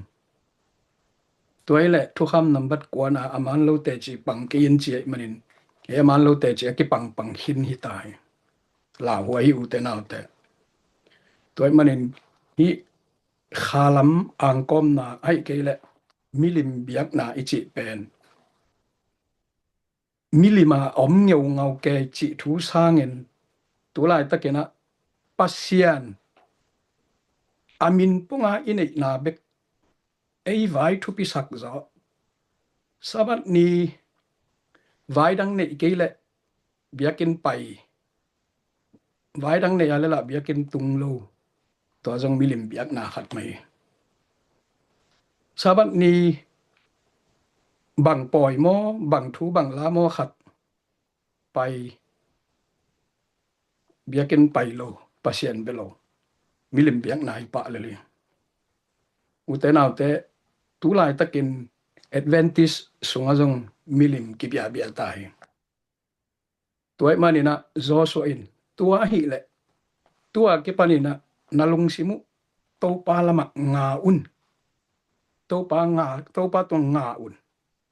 Tua hi leh thukham nambat kuana a man lo teci pang kei in ci ahih manin, he a man lo teci a kipangpang khin hi ta hi. Lauhuai hi ute naute. Tua ahih manin hih khalam angkawmna ahih kei leh milim biakna i cih pen milim a om ngeungau kei cih thu sangin, tu laitakin ah Pasian a min punga i neihna bek ei vai thupisak zaw. Sabbath ni vai dang neih kei leh biakinn pai, vai dang neih a leh lah biakinn tung lo. Tua zong milim biakna khat mah hi. Sabbath ni bang pawi maw, bang thu bang la maw khat pai, biakinn pai lo, Pasian bia lo, milim biakna hi pah lel hi. Ute naute, tu laitakin Adventist sungah zong milim kibiabia ta hi. Tua ahih manin ah Joshua in, tua ahih leh tua kipanin ah na lungsim uh Topa lamah nga un. Topa nga, Topa tung nga un.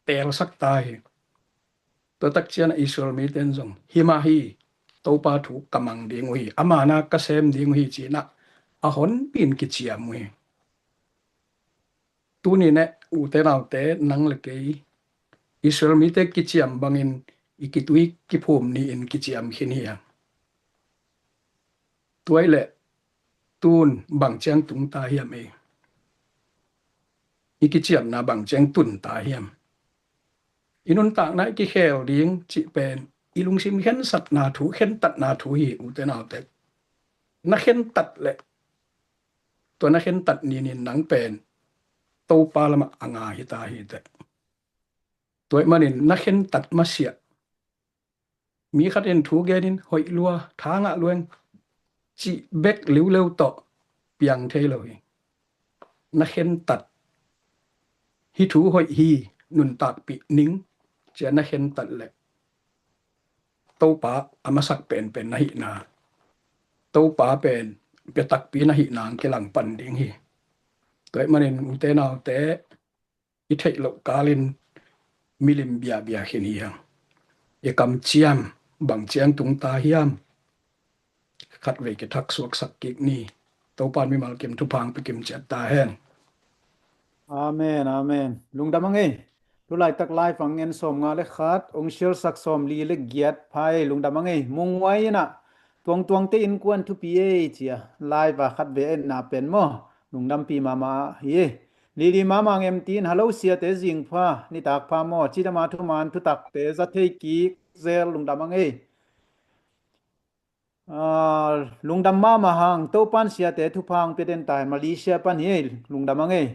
Teelsak ta hi. Tua tak ciang ah Israel mite in zong, hi mah hi, Topa thu ka mang ding uh hi, ama na ka sem ding uh hi ci-in ah a honpi-in kiciam uh hi. Tuni-in ah ute naute, nang le kei Israel mite kiciam bangin i kitui kiphum ni-in kiciam khin hi hang. Tua hi leh tun bang ciang tung ta hiam ei? I kiciamna bang ciang tun ta hiam? I nuntakna i kikhel ding cih pen i lungsim khensatna thu, khentatna thu hi ute naute. Na khentat leh tua na khentat ni-in nang pen Topa lamah a nga hi ta hi teh. Tua ahih manin na khentat masiah mi khat in thu genin hoih lua, tha ngah lua ing cih bek liuleu tawh piang thei lo hi. Na khentat, hih thu hoih hi, nuntakpih ning ci-a na khentat leh Topa a masak penpen na hihna, Topa pen pia takpi na hihna hong kilang pan ding hi. Tua ahih manin ute naute, i theih loh kalin milim biabia khin hi hang. I kamciam bang ciang tung ta hiam? Khatvei kithak suaksak kik ni. Topa in mimal kim thupha hong pia kim ciat ta hen. Amen, amen. Lungdam a ngei. Tulaitak live ang en sawm nga le khat, ong share sak sawm li le giat phai, lungdam a ngei. Mungwai ina, tuangtuang te innkuan thupi ei cia, live a khat ve enna pen maw. Lungdampi mama hi. Lili mama ngem tin, hello siate zing pha, nitak pha maw, cidama thuman thutakte za thei kik zel, lungdam a ngei. Ah, lungdam mahmah hang, Topan siate thupha hong pia den ta hen, Malaysia pan hi ei, lungdam a ngei.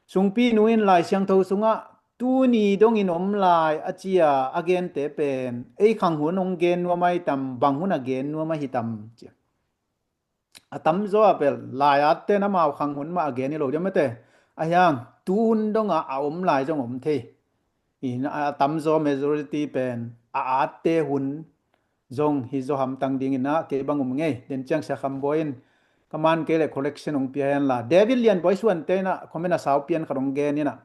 Sungpi nu in Lai Siangtho sungah tuni dongin om lai a cia a gente pen ei khang hun hong gen nuam ahi tam, bang hun a gen nuam ahi tam cia. A tamzaw a pel lai atte na mau khang hun mah a gen hi lo diam ate. A hiang tu hun dongah a om lai zong om thei. Ina a tamzaw majority pen a atte hun zong hi zaw hamtang dingin ah kei bang um ngei. Den ciang Sia Kham Bawi in ka man kei le collection hong pia hen la. David Lian Bawi Suan te in ah comment a sau pian khat hong gen in ah.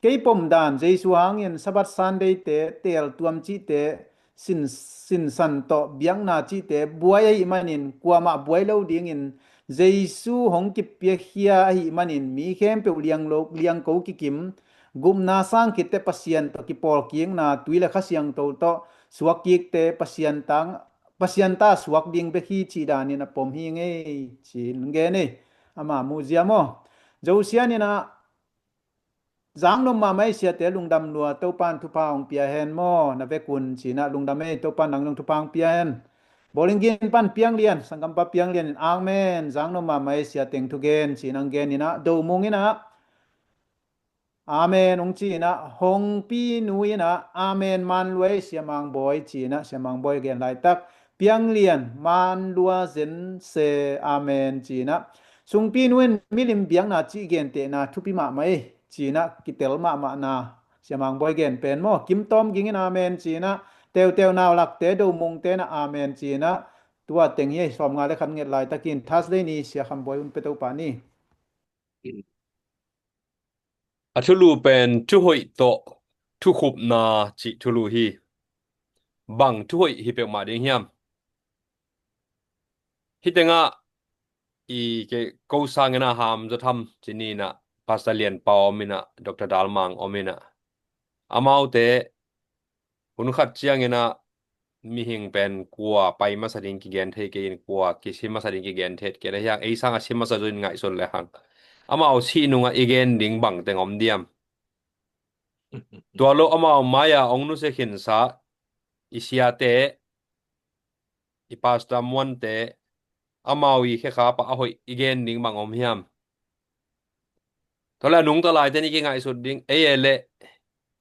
Kei pom dan Jesu hangin Sabbath Sunday te, tel tuam cihte, sin, sinsan tawh biakna cihte buai ahih manin kuamah buai lo dingin Jesu hong kipiakhia ahih manin mi khempeuh lianglo, liangko kikim, gupna sang khitte Pasian tawh kipawlkikna tui le Kha Siangtho tawh suakkikte Pasian tang, Pasian ta suak ding bek hi cih danin a pom hi ngei ci-in gen ei. Ama muhzia maw? Josian in ah zangnom mahmah ei siate lungdam lua, Topan thupha hong pia hen maw, na vekun ci-in ah lungdam ei, Topan nang zong thupha hong pia hen. Bowling Green pan Piang Lian, sanggampa Piang Lian in amen, zangnom mahmah ei siateng thugen ci-in ang gen in ah, Do Mung in ah amen hong ci in ah, Hongpi nu in ah amen, man lua ei Sia Mang Bawi ci in ah, Sia Mang Bawi gen laitak, Piang Lian man lua zen se amen ci in ah, Sungpi nu in milim biakna cih gentehna thupi mahmah ei ci in ah, kitel mahmahna Sia Mang Bawi gen pen maw, Kim Tawm Ging in amen ci in ah, Teuteu Nau Lakte, Do Mung te in ah amen ci in ah, tua teng hi ei, sawm nga le khat nget laitakin Thursday ni Sia Kham Bawi hun pe Topa ni. A thulu pen thuhoih tawh thukhupna cih thulu hi. Bang thuhoih hi peuhmah ding hiam? Hi tengah i ke ko sangin a ham zatham ci ni in ah Pastor Lian Pau om in ah, Doctor Dal Mang om in ah, amaute hun khat ciangin ah mihing pen kua pai masa ding kigen thei kei in, kua kisi masa ding kigen thei kei in, a hiang ei sang a si masa zun ngaihsun le hang. Amau sih nungah i gen ding bang teng om diam? Tua lo amau mai-a ong nusia khinsa i siate, i Pastor Muante, amau i khekhap ah a hoih i gen ding bang om hiam? Tua le a nungta laite ni kingaihsut ding, ei e le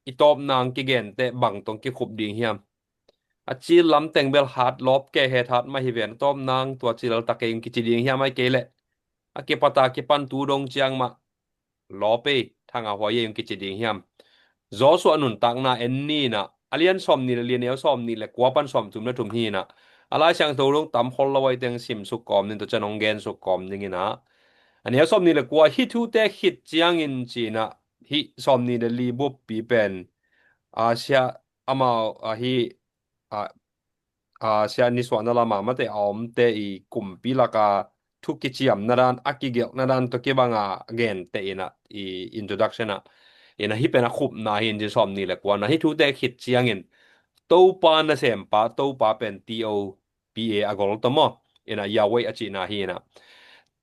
i tawpna ang kigente bang tong kikhup ding hiam? A cil lam teng bel hat lawp kei het hat mah hi ven, a tawpna ang tua cil tak kei ung kici ding hiam, ai kei le a kipata kipan tu dong ciang mah lawp ei, thanga huai ei ung kici ding hiam? Joshua nuntakna en ni in ah, a lian sawm nih le li, a neu sawm nih le kua pan sawm thum le thum hi in ah, a Lai Siangtho lung tam khol lo ai teng sim suk kawm ning, tua ciang ong gen suk kawm ning in ah, a neu sawm nih le kua, hih thute khit ciangin ci in ah, hih sawm nih le li buppi pen Asia amau ahi, a, a, sia nisuahna lama mate a omte i kumpi laka thu kiciamna dan, a kigelhna dan tawh kibanga gente in ah, i introduction ah in ah, hih pen a khupna hi in ci, sawm nih le kuana hih thute khit ciangin Topa nasempa, Topa pen T O P A a gol tawh maw, in ah Yahweh a cihna hi in ah,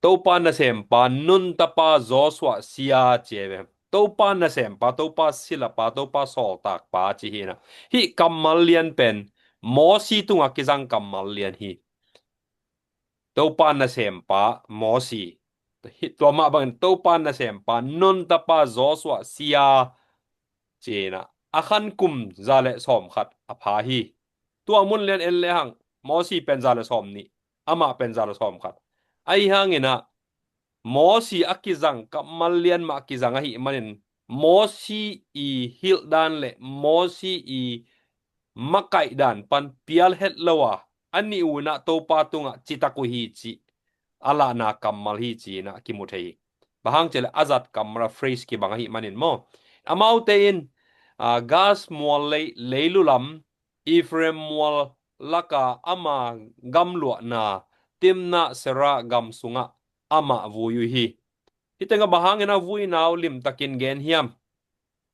Topa nasempa, nun tapa Joshua sia ci e ve. Topa nasempa, Topa silapa, Topa sawltakpa ci hi in ah, hih kammal lian pen Mosi tungah kizang kammal lian hi. Topa nasempa Mosi, tua mah bangin Topa nasempa, nun tapa Joshua sia ci in ah, a khan kum za le sawm khat a pha hi. Tua mun lian en le hang, Mosi pen za le sawm nih, amah pen za le sawm khat. Ahi hangin ah Mosi a kizang kammal lian mah kizang ahih manin, Mosi i hilh dan le Mosi i makaih dan pan pial het lo a, a nih un ah Topa tungah citak uh hi cih a lahna kammal hi ci in ah kimu thei hi. Bang hang cih leh a zat kammal a phrase kibang ahih manin maw. Amaute in, ah, Gaza mual lei, leilu lam, Ephraim mual laka ama gamluahna, Timnah Serah gam sungah amah vui uh hi. Hih tengah bang hangin a vuina uh limtakin gen hiam?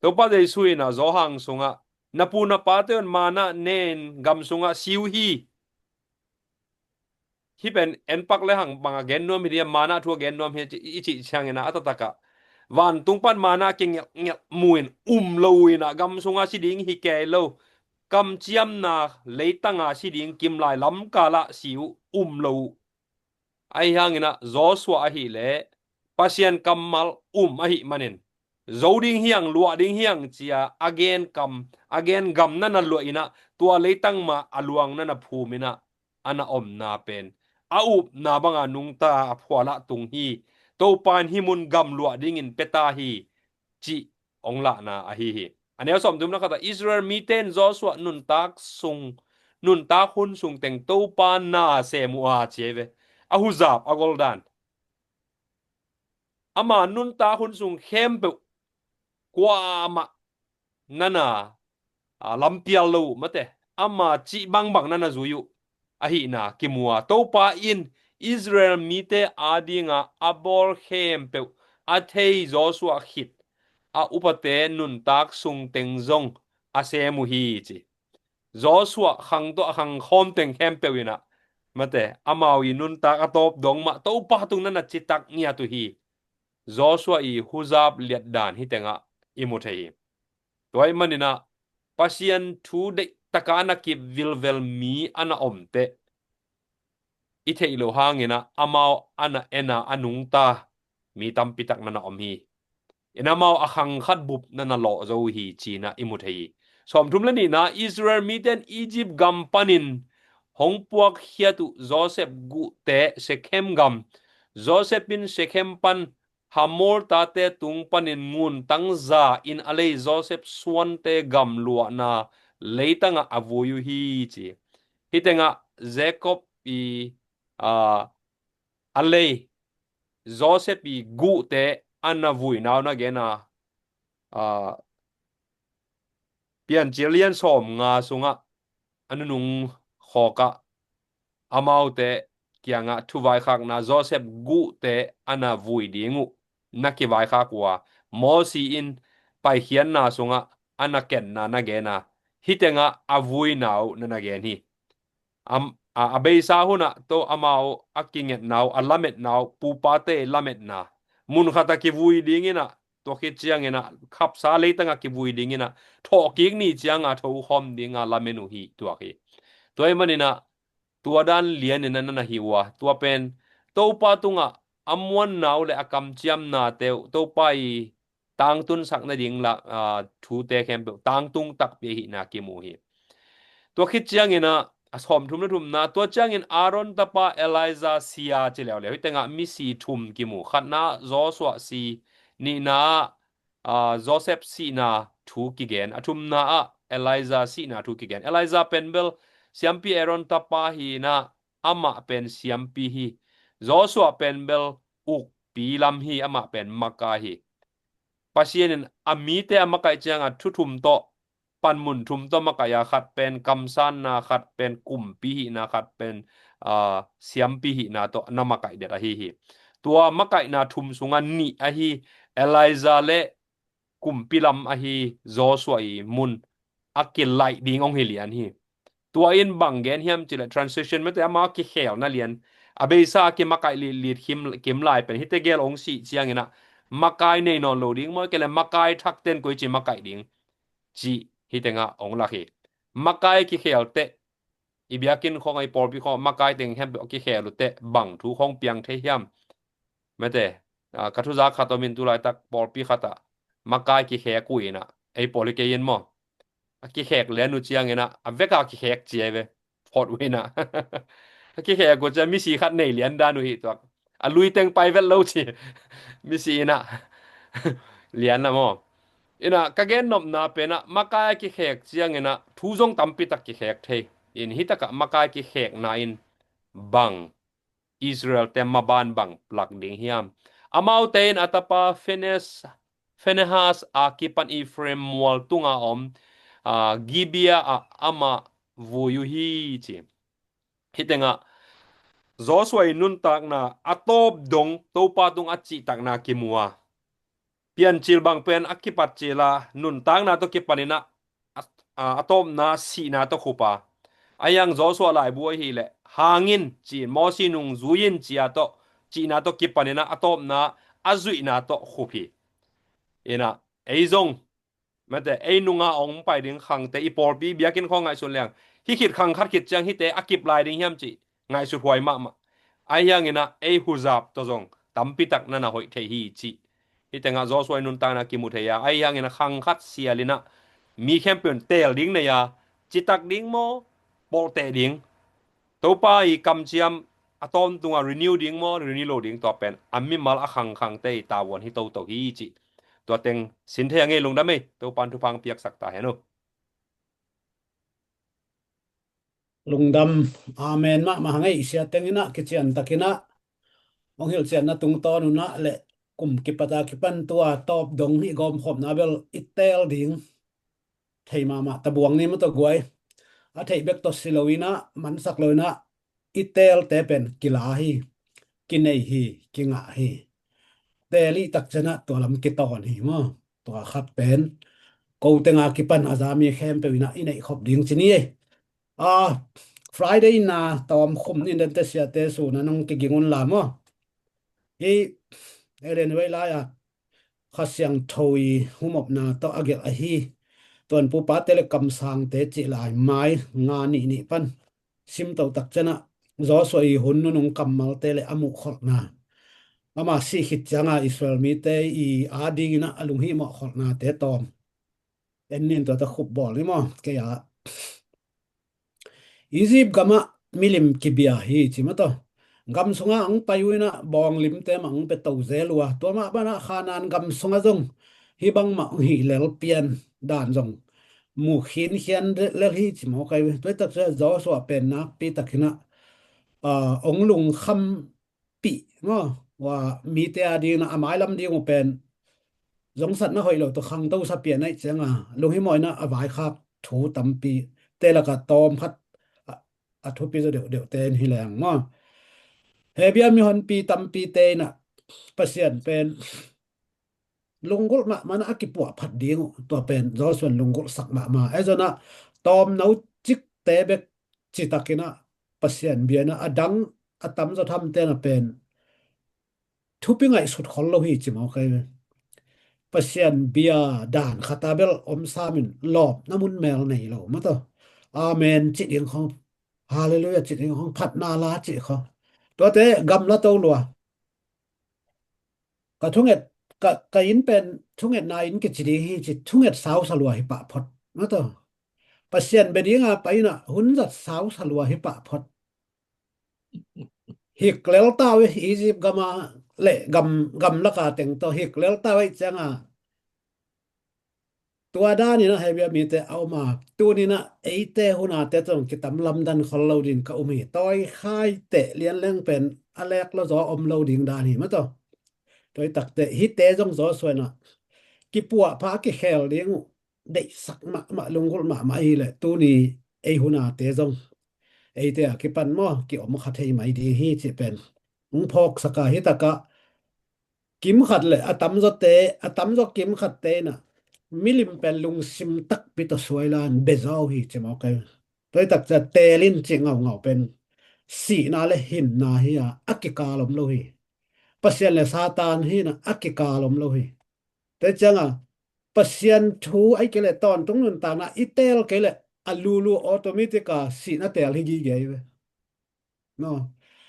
Topa Jesu in a Johan sungah, na pu na pate un manna nen gam sungah si uh hi. Hih pen en pak le hang bang a gen nuam hi dia, manna thu a gen nuam hi i cih ciangin a, a taktak ah vantung pan manna kingelhgelh mu in um lo uh in a, gam sungah si ding hi kei lo. Kamciamna leitanga si ding kimlai lamkal ah si uh, um lo uh. Ahi hangin a Joshua ahih leh Pasian kammal um ahih manin, zo ding hiang, luah ding hiang ci-a a gen kam, a gen gam na na luah in a, tua leitang mah a luang na na phum in a, a na omna pen a upna banga nungta a phualah tung hi. Topa in hih mun gam luah dingin pia ta hi, cih hong lahna ahi hi. A neu sawmthumna khat ah Israel mite in Joshua nuntak sung, nuntak hun sung teng Topa na sem uh a ci hi ve. A huzap a goldan. Ama nuntak hun sung khempeuh kuamah na na, a, lampial lo uh, mate, ama cih bangbang na na zui uh ahihna kimu a, Topa in Israel mite adinga a bawl khempeuh a thei Joshua khit a upate nuntak sung teng zong a sem uh hi ci. Joshua khang tawh a khang khawm teng khempeuh in a, mate, amau i nuntak a tawp dong mah Topa tung na na citak ngiat uh hi. Joshua i huzap liatdan hih tengah i mu thei hi. Tua ahih manin a Pasian thu deih taka a na kip vilvel mi a na om teh, i theih loh hangin a amau a na en a, a nungta mi tampi tak na na om hi. In amau a khang khat bup na na lawh zo uh hi ci-in a i mu thei hi. Sawmthum le nihna, Israel mite in Egypt gam panin hong puakkhiat uh Joseph guhte Shekhem gam. Joseph in Shekhem pan Hamor tate tung panin nguntang za in a lei Joseph suante gam luahna leitangah a vui uh hi ci. Hih tengah Jacob i, a, a lei Joseph i guhte a na vuina uh na gen a, a, Piancil lian sawmnga sungah a nunung khawkah amaute kiangah thuvaikhakna, Joseph guhte a na vui ding uh na kivaikhak uh a, Mosi in Paikhiatna sungah a na kenna na gen a, hih tengah a vuina uh na na gen hi. A, a, a beisa hunah tawh amau a kingetna uh, a lametna uh, pupate lametna, mun khatah kivui dingin a, tua khit ciangin a khapsa leitangah kivui dingin a, thawhkik ni cianga thokhawm dinga lamen uh hi tuak hi. Tua ahih manin a tua dan lianin a na na hi uh a, tua pen Topa tungah a muanna uh le a kamciamnate uh, Topa i tangtunsak nading la, aa, thute khempeuh tangtung takpi ahihna kimu hi. Tua khit ciangin a, a sawmthum le thumna, tua ciangin Aaron tapa Eleazar si a ci leuleu. Hih tengah misi thum kimu. Khatna Joshua si, nihna ah, aa, Joseph sihna thu kigen. A thumna ah Eleazar sihna thu kigen. Eleazar pen bel siampi Aaron tapa hi in a, amah pen siampi hi. Joshua pen bel ukpi lam hi, amah pen makai hi. Pasian in a mite a makaih cianga thu thum tawh, panmun thum tawh makaih a, khat pen kamsanna, khat pen kumpi hihna, khat pen, aa, siampi hihna tawh na makaih det ahi hi. Tua makaihna thum sunga nih ahi Eleazar le kumpi lam ahi Joshua i mun a kilaih ding hong hi lian hi. Tua in bang gen hiam cih leh transition mate, ama kikhelna lian, a beisa a kimakaih litlit kim, kim lai pen hihte gel hong sih ciangin a makai nei nawn lo ding maw, kei leh makai thakte in koici makaih ding cih hih tengah hong lak hi. Makai kikhel teh, i biakinn khawng a, i pawlpi khawng a makai teng khempeuh a kikhel uh teh bang thu khawng piang thei hiam? Mate, a, ka thuzak khat om in, tulaitak pawlpi khatah makai kikhek uh in a, ei pawl hi kei in maw, a kikhek lian uh ciangin a, a veka kikhek ci ahi ve, phot uh in a. A kikhek uh ciang misi khat nei lian dan uh hi tuak. A lui teng pai vet lo ci. Misi in a. Lian a maw. In a, ka gen nopna pen a, makai a kikhek ciangin a thu zong tampi tak kikhek thei. In hih takah makai kikhekna in bang Israel-te maban bang plak ding hiam? Amaute in a tapa Phinehas, Phinehas a kipan Ephraim mual tunga om, aa, Gibeah ah amah vui uh hi ci. Hih tengah Joshua i nuntakna a tawp dong Topa tung a cihtakna kimu a, piancil bang pen a kipat cil a, nuntakna tawh kipanin ah a, a, a tawpna sihna tawh khup a. Ahi hang Joshua laibu ahih leh hang in ci-in, Mosi nung zui in ci-a tawh, cihna tawh kipanin ah a tawpna a zuihna tawh khup hi. Inah ei zong, mate, ei nunga hong pai ding khangte, i pawlpi biakinn khawng ngaihsun leng, hih khit khang khat khit ciang hihte a kip lai ding hiam cih ngaihsut huai mahmah. Ahi hangin ah ei huzap tawh zong tampi tak na na hoih thei hi cih hih tengah Joshua i nuntakna kimu thei a. Ahi hangin ah khang khat sial in ah mi khempeuh in teel ding nei a, citak ding maw, pawlteh ding, Topa i kamciam a tawntung a renew ding maw, renew lo ding, tua pen a mimal a khangkhangte i tavuan hi toto hi cih tua teng sin thei a ngei. Lungdam ei, Topa in thupha piaksak ta hen uh. Lungdam. Amen mahmah hang ei. Sia teng in ah kician takin ah hong hilhcianna tungtawn un ah le kum kipat a kipan tua tawp dong i gawmkhopna bel i teel ding thei mahmah tabuang ni maw, tua guai. A theih bek tawh si lo in ah, mansak lo in ah, i teelte pen kila hi, kinei hi, kingah hi. Teel i tak ciang ah tua lam kitawn hi maw. Tua khat pen ko teng a kipan a za mi khempeuh in ah i neih khop ding ci ni ei. A, Friday na tawm khum ni, dente siate sun a nong kiging un la maw. Hih Ellen White lai-a Kha Siangtho i humopna tawh a gelh ahi Tuanpu Pate le Kamsangte cih lai mai nga nih nih pan simto tak ciang ah Joshua i hun nunung kammalte le a muhkholhna, ama sih khit ciang a Israel mite i ading in ah a lunghimawh kholhnate tawm en nin, tua tawh khup bawl ni maw. Kei a Egypt gam ah milim kibia hi ci maw, tua gam sung a hong pai uh in ah bawng limte mah hong pia to zel uh a, tua mah ban ah Khanaan gam sung ah zong hih bang mah hong hih lel pian dan zong mu khinkhian lel hi ci maw kai. Tua hi tak ciang Joshua pen nakpi takin ah, ah, hong lungkham pih maw, ua mite ading in ah a mailam ding uh pen zongsatna hoih lo tawh khangto sa pian ahih ciang a lunghimawh in ah a vaikhak thu tampi te lak ah tawm khat a, a thupi zaw deuhdeuh te in hi leng maw. Hebia mihonpi tampite in ah Pasian pen lunggulh mahmah in ah a kipuahphat ding uh, tua pen Joshua in lunggulhsak mahmah. Ahi zong in ah tawmno cikte bek ci takin ah Pasian bia in ah a dang a tamzaw thamte in ah pen thupi ngaihsut khol lo hi ci maw kai. Pasian bia dan khat a bel om sam in lawpna mun mel nei lo maw, tua amen cih ding khong, halleluiah cih ding khong, phatna la cih khong, tuate gamla to lua. Ka thunget, ka, ka inn pen thungetna inn kici ding hi ci, thunget sausa lua hi pah phot maw, tua Pasian bia ding a pai in ah hun zat sausa lua hi pah phot. Hik lel ta uh hi, Egypt gam a le gam, gam lak a teng tawh hik lel ta uh ahih ciang a, tua dan in ah Hebia mite a om a, tuni in ah eite hun a te tawh kitam lamdang khol lo ding ka um hi. Tawikhai teh lianleng pen a lek lo zaw om lo ding dan hi maw, tua. Tua hi tak teh hihte zong Joshua in ah kipuahpha a kikhel ding uh deihsak mahmah, lunggulh mahmah ahih leh tuni ei hun a te zong eite a kipan maw kiom kha thei mai ding hi cih pen hong phawksak a, hi tak ah kim khat le a tamzawte, a tamzaw kim khatte in ah milim pen lungsim takpi tawh suai la in bia zaw uh hi ci maw kai. Tua hi tak ciang teel in cih ngaungau pen sihna le hinna hi a, a kikal om lo hi. Pasian le Satan hi in ah a kikal om lo hi. Tua ciang a Pasian thu ahih kei leh tawntung nuntakna i teel kei leh a lulu automatic a sihna teel hi gige hi ve. No.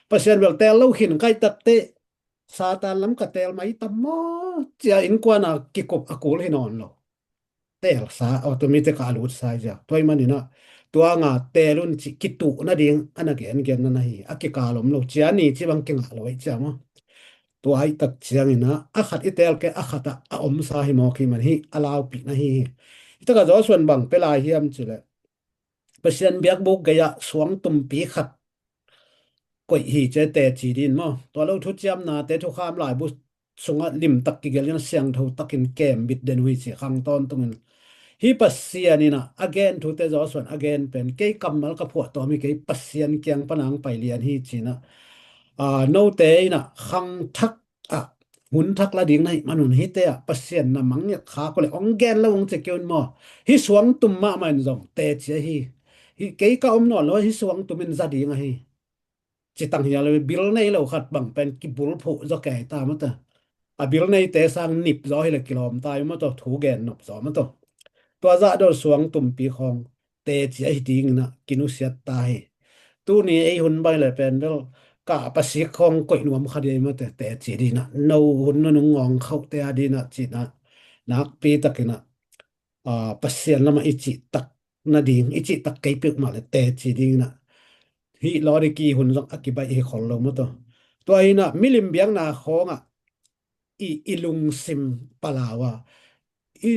Pasian bel teel lo khin kai tak teh Satan lam ka teel mai tam maw ci a innkuan a kikup a kul hi nawn lo. Teelsa, automatic a lut sa hi zia. Tua ahih manin ah tua nga teel un cih kituh nading a na gengen na na hi. A kikal om lo, cia ni ci bang kingah lo ahih ciang maw. Tua ahih tak ciangin ah a khat i teel kei a khat ah a omsa hi mawk hi man hi, a laupihna hi hi. Hi tak ah Joshua in bang pia lai hiam cih leh Pasian biakbuk gei ah suang tumpi khat koih hi ci, teci ding maw. Tua lo thuciamnate, thukham laibu sungah limtak kigelh in siangtho takin kembit den uh hi ci, khang tawntungin. Hih Pasian in ah a gen thute Joshua in a gen pen kei kammal ka phuah tawm hi kei, Pasian kiang pan a hong pai lian hi ci in ah Aa, note in ah khang thak ah hun thak la ding na hih manun hihte ah Pasian na mangngilh khak uh leh hong gen lo hong ci kei un maw? Hih suangtum mahmah in zong teci ahi. Hih kei ka om nawn lo, hih suangtum in za ding ahi. Ci tang hi a, lo bil nei lo khat bang pen kibulphuh zaw kei ta maw ta. A bil neite sang nip zaw hi leh kilawm ta hi maw ta, thu gen nop zaw maw ta. Tua zah dol suangtumpi khawng teci ahi dingin ah kinusiat ta hi. Tuni ei hun bang le pen bel ka pasik khawng koih nuam kha ding hi maw ta, teci dingin ah, no hun nunung ngawng khauhte a dingin ah ci-in ah nakpi takin ah, aa, Pasian lamah i cihtak nading, i cihtak kei peuhmah le teci dingin ah, hih Laodiki hun zong a kibaih hi khol lo maw ta. Tua hi-in ah milim biakna khawngah i, i lungsim palau a, i,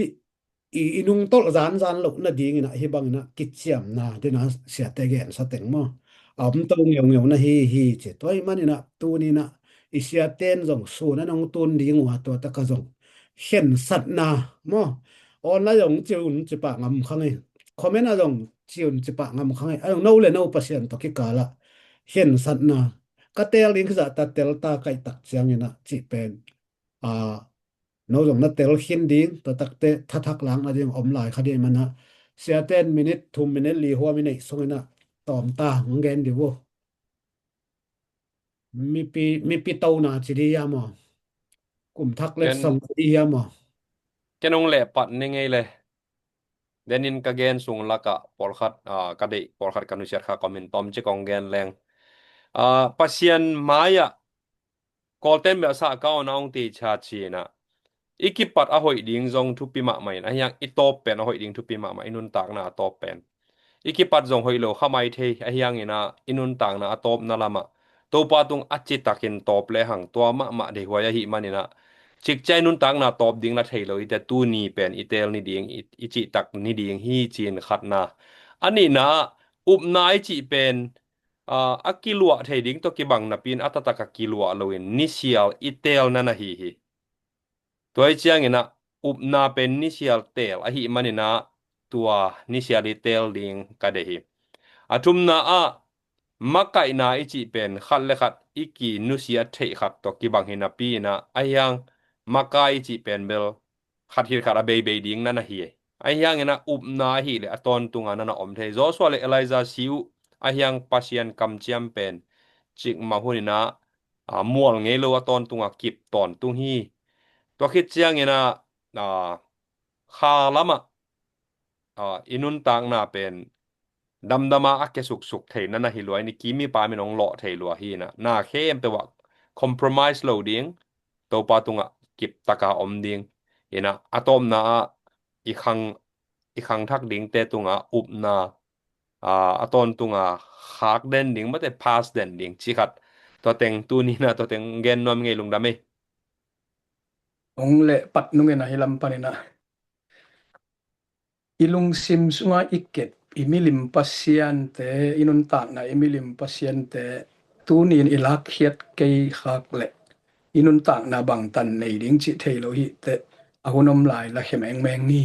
i, i nungtolh zanzan loh nadingin ah hih bangin ah kiciamna dingin ah siate gensa teng maw, a om to ngeungeu na hi hi ci. Tua ahih manin ah tuni-in ah i siate in zong sun a nong tun ding uh a, tua tak a zong khensatna maw, online ah zong ci un ci pah ngam kha ngei, comment ah zong ci un ci pah ngam kha ngei, a zong no le no Pasian tawh kikal ah khensatna ka teel ding, kizahtak tel ta, kaihtak ciangin ah cih pen, aa, no zong na tel khin ding, tua takte thathak lak nading om lai kha ding ahih manin ah, siate in minute thum, minute li huam i neih sungin ah tawm ta, hong gen dih uh. Mipi, mipi tona ci dih hiam aw? Kum thak letsong ci dih hiam aw? Ken hong leh pat ni ngei le. Denin ka gen sung lakah pawlkhat, aa, ka deih pawlkhat ka nusiat kha, comment tawmcik hong gen leng. Aa, Pasian mai-ah Kawlten bel sa ka on a hong ti cha ci-in ah, i kipat a hoih ding zong thupi mahmah in, ahi hang i tawp pen a hoih ding thupi mahmah, i nuntakna a tawp pen. I kipat zong hoih lo kha mai thei, ahi hangin ah i nuntakna a tawpna lamah Topa tung a citakin tawp lehang tua mahmah deihhuai ahih manin ah, cikcia i nuntakna tawp ding la thei lo i te, tuni pen i teel ni ding, i, i cihtak ni ding hi ci-in khatna. A nihna ah, upna i cih pen, aa, a kiluah thei ding tawh kibang napi-in a taktak a kiluah loin nisial i teelna na hi hi. Tua hi ciangin ah upna pen nisial teel ahih manin ah tua nisial i teel ding ka deih hi. A thumna ah makaihna i cih pen khat le khat i kinusiat theih khat tawh kibang hi napi-in ah, ahi hang makai i cih pen bel khat khit khat a beibei ding na na hi. Ahi hangin ah upna ahih leh a tawntung a na na om thei. Joshua le Elijah si uh, ahi hang Pasian kamciam pen cikmah hunin ah, aa, mual ngei lo a tawntung a kip tawntung hi. Tua khit ciangin ah, aa, kha lamah, aa, i nuntakna pen damdam a a kia suksuk thei na na hi lua in, i kim i pam in hong lawh thei lua hi-in ah, na khempeuh ah compromise lo ding, Topa tungah kiptak a om ding. In ah, a tawpna ah i khang, i khangthak dingte tungah upna, aa, a tawntung a khak den ding, mate, pass den ding cih khat. Tua teng tuni-in ah tua teng gen nuam ing ei, lungdam ei. Hong leh pat nung in ah hih lam panin ah, i lungsim sungah i kep, i milim pasiante, i nuntakna, i milim pasiante tuni-in i lakkhiat kei khak leh i nuntakna bangtan nei ding cih thei lo hi teh, a hun om lai la khem engmeng ni.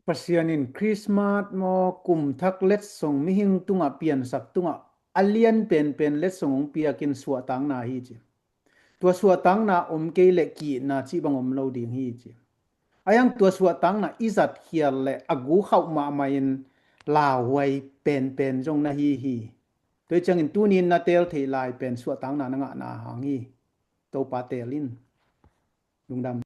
Pasian in Christmas maw, kum thak letsong, mihing tungah piansak tungah a lian penpen letsong hong piakin suahtakna hi ci. Tua suahtakna om kei leh ki-itna cih bang om lo ding hi ci. A hiang tua suahtakna i zatkhial leh a gu khauh mahmah in lauhuai penpen zong na hi hi. Tua hi ciangin tuni-in na teel theih lai pen suahtakna na ngahna hang hi. Topa teel in. Lungdam.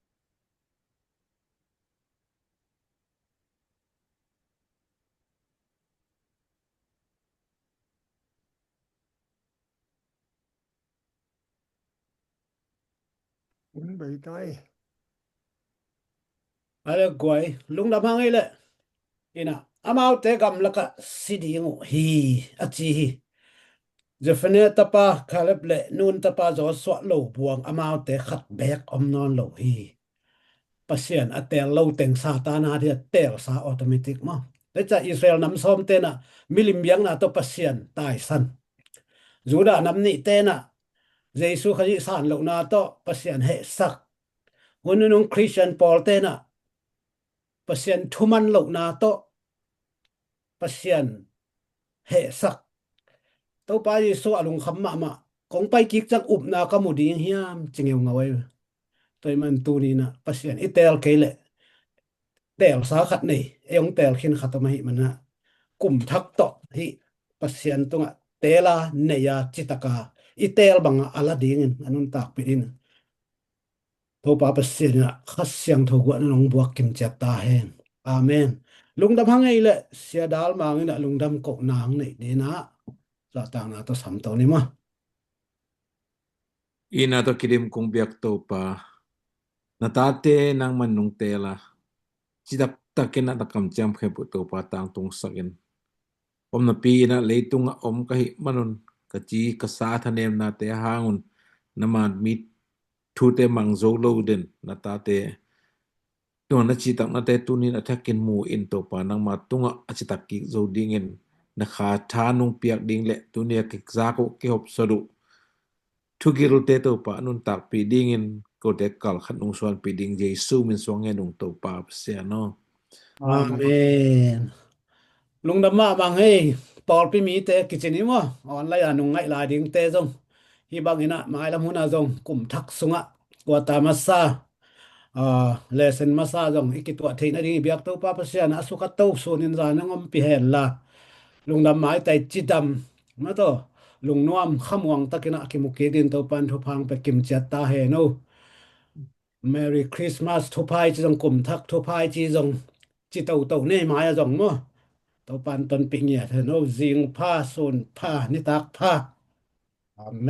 Hun bei tai. Ale guai, lungdam hang ei leh. Ina, amaute gamlakah si ding uh hi, a ci hi. Jephunneh tapa Kaleb le Nun tapa Joshua lo buang amaute khat beek om nawn lo hi. Pasian a teel lo teng Satan a dia teelsa automatic maw. Tua ciang Israel nam sawm tenah milim biakna tawh Pasian taisan. Judah nam nih tenah Jesu Khazih san lohna tawh Pasian hehsak. Hun nunung Christian pawl tenah Pasian thuman lohna tawh Pasian hehsak. Topa Jesu a lungkham mahmah, kong pai kik ciang upna ka mu ding hiam ci ngeungau ei. Tua ahih man tuni-in ah Pasian i teel kei leh teelsa khat nei, ei hong teel khin khat om ahih man ah, kum thak tawh hih Pasian tungah teel a, nei a, citak a, i teel bangah a la dingin a nuntakpih in Topa Pasian in ah Kha Siangtho guahna nong buak kimciat ta hen. Amen. Lungdam hang ei leh Sia Dal Mang in ah lungdam kohna hong neih dingin ah zahtakna tawh samto ni maw. Itna tawh kidim kong biak Topa, na tate nangman nong teel a, citak takin ah na kamciam khempeuh Topa tangtungsak in. Om napi in ah leitungah om ka hih manun ka ci ka sa thanemnate hangun na man mi thute mang zo lo den na tate tungah na citaknate tuni-in a thakin mu in Topa nangma tungah a citak kik zo dingin na Kha tha nong piak ding leh tuni a kizak uh kihopsak uh thugilte Topa a nuntakpih dingin kote kalkhat nong suanpih ding Jesu min suang ngen ung Topa Pasian aw. Amen. Lungdam mahmah hang ei, pawlpi mite kici ni maw, online a nong ngaih lai dingte zong, hih bangin ah mailam hun ah zong kum thak sungah kuata masa, lesson masa zong i kituah theih nading i biak Topa Pasian ah a sukha to sunin zan hong ompih hen la, lungdam maitai cidam mataw, lungnuam khamuang takin ah kimu kik dingin Topa in thupha hong pia kimciat ta hen aw. Merry Christmas thupha i ci zong, kum thak thupha i ci zong, ci toto nei mai a zong maw, Topa in tonpih ngiat hen aw. Zing pha, sun pha, nitak pha. Amen.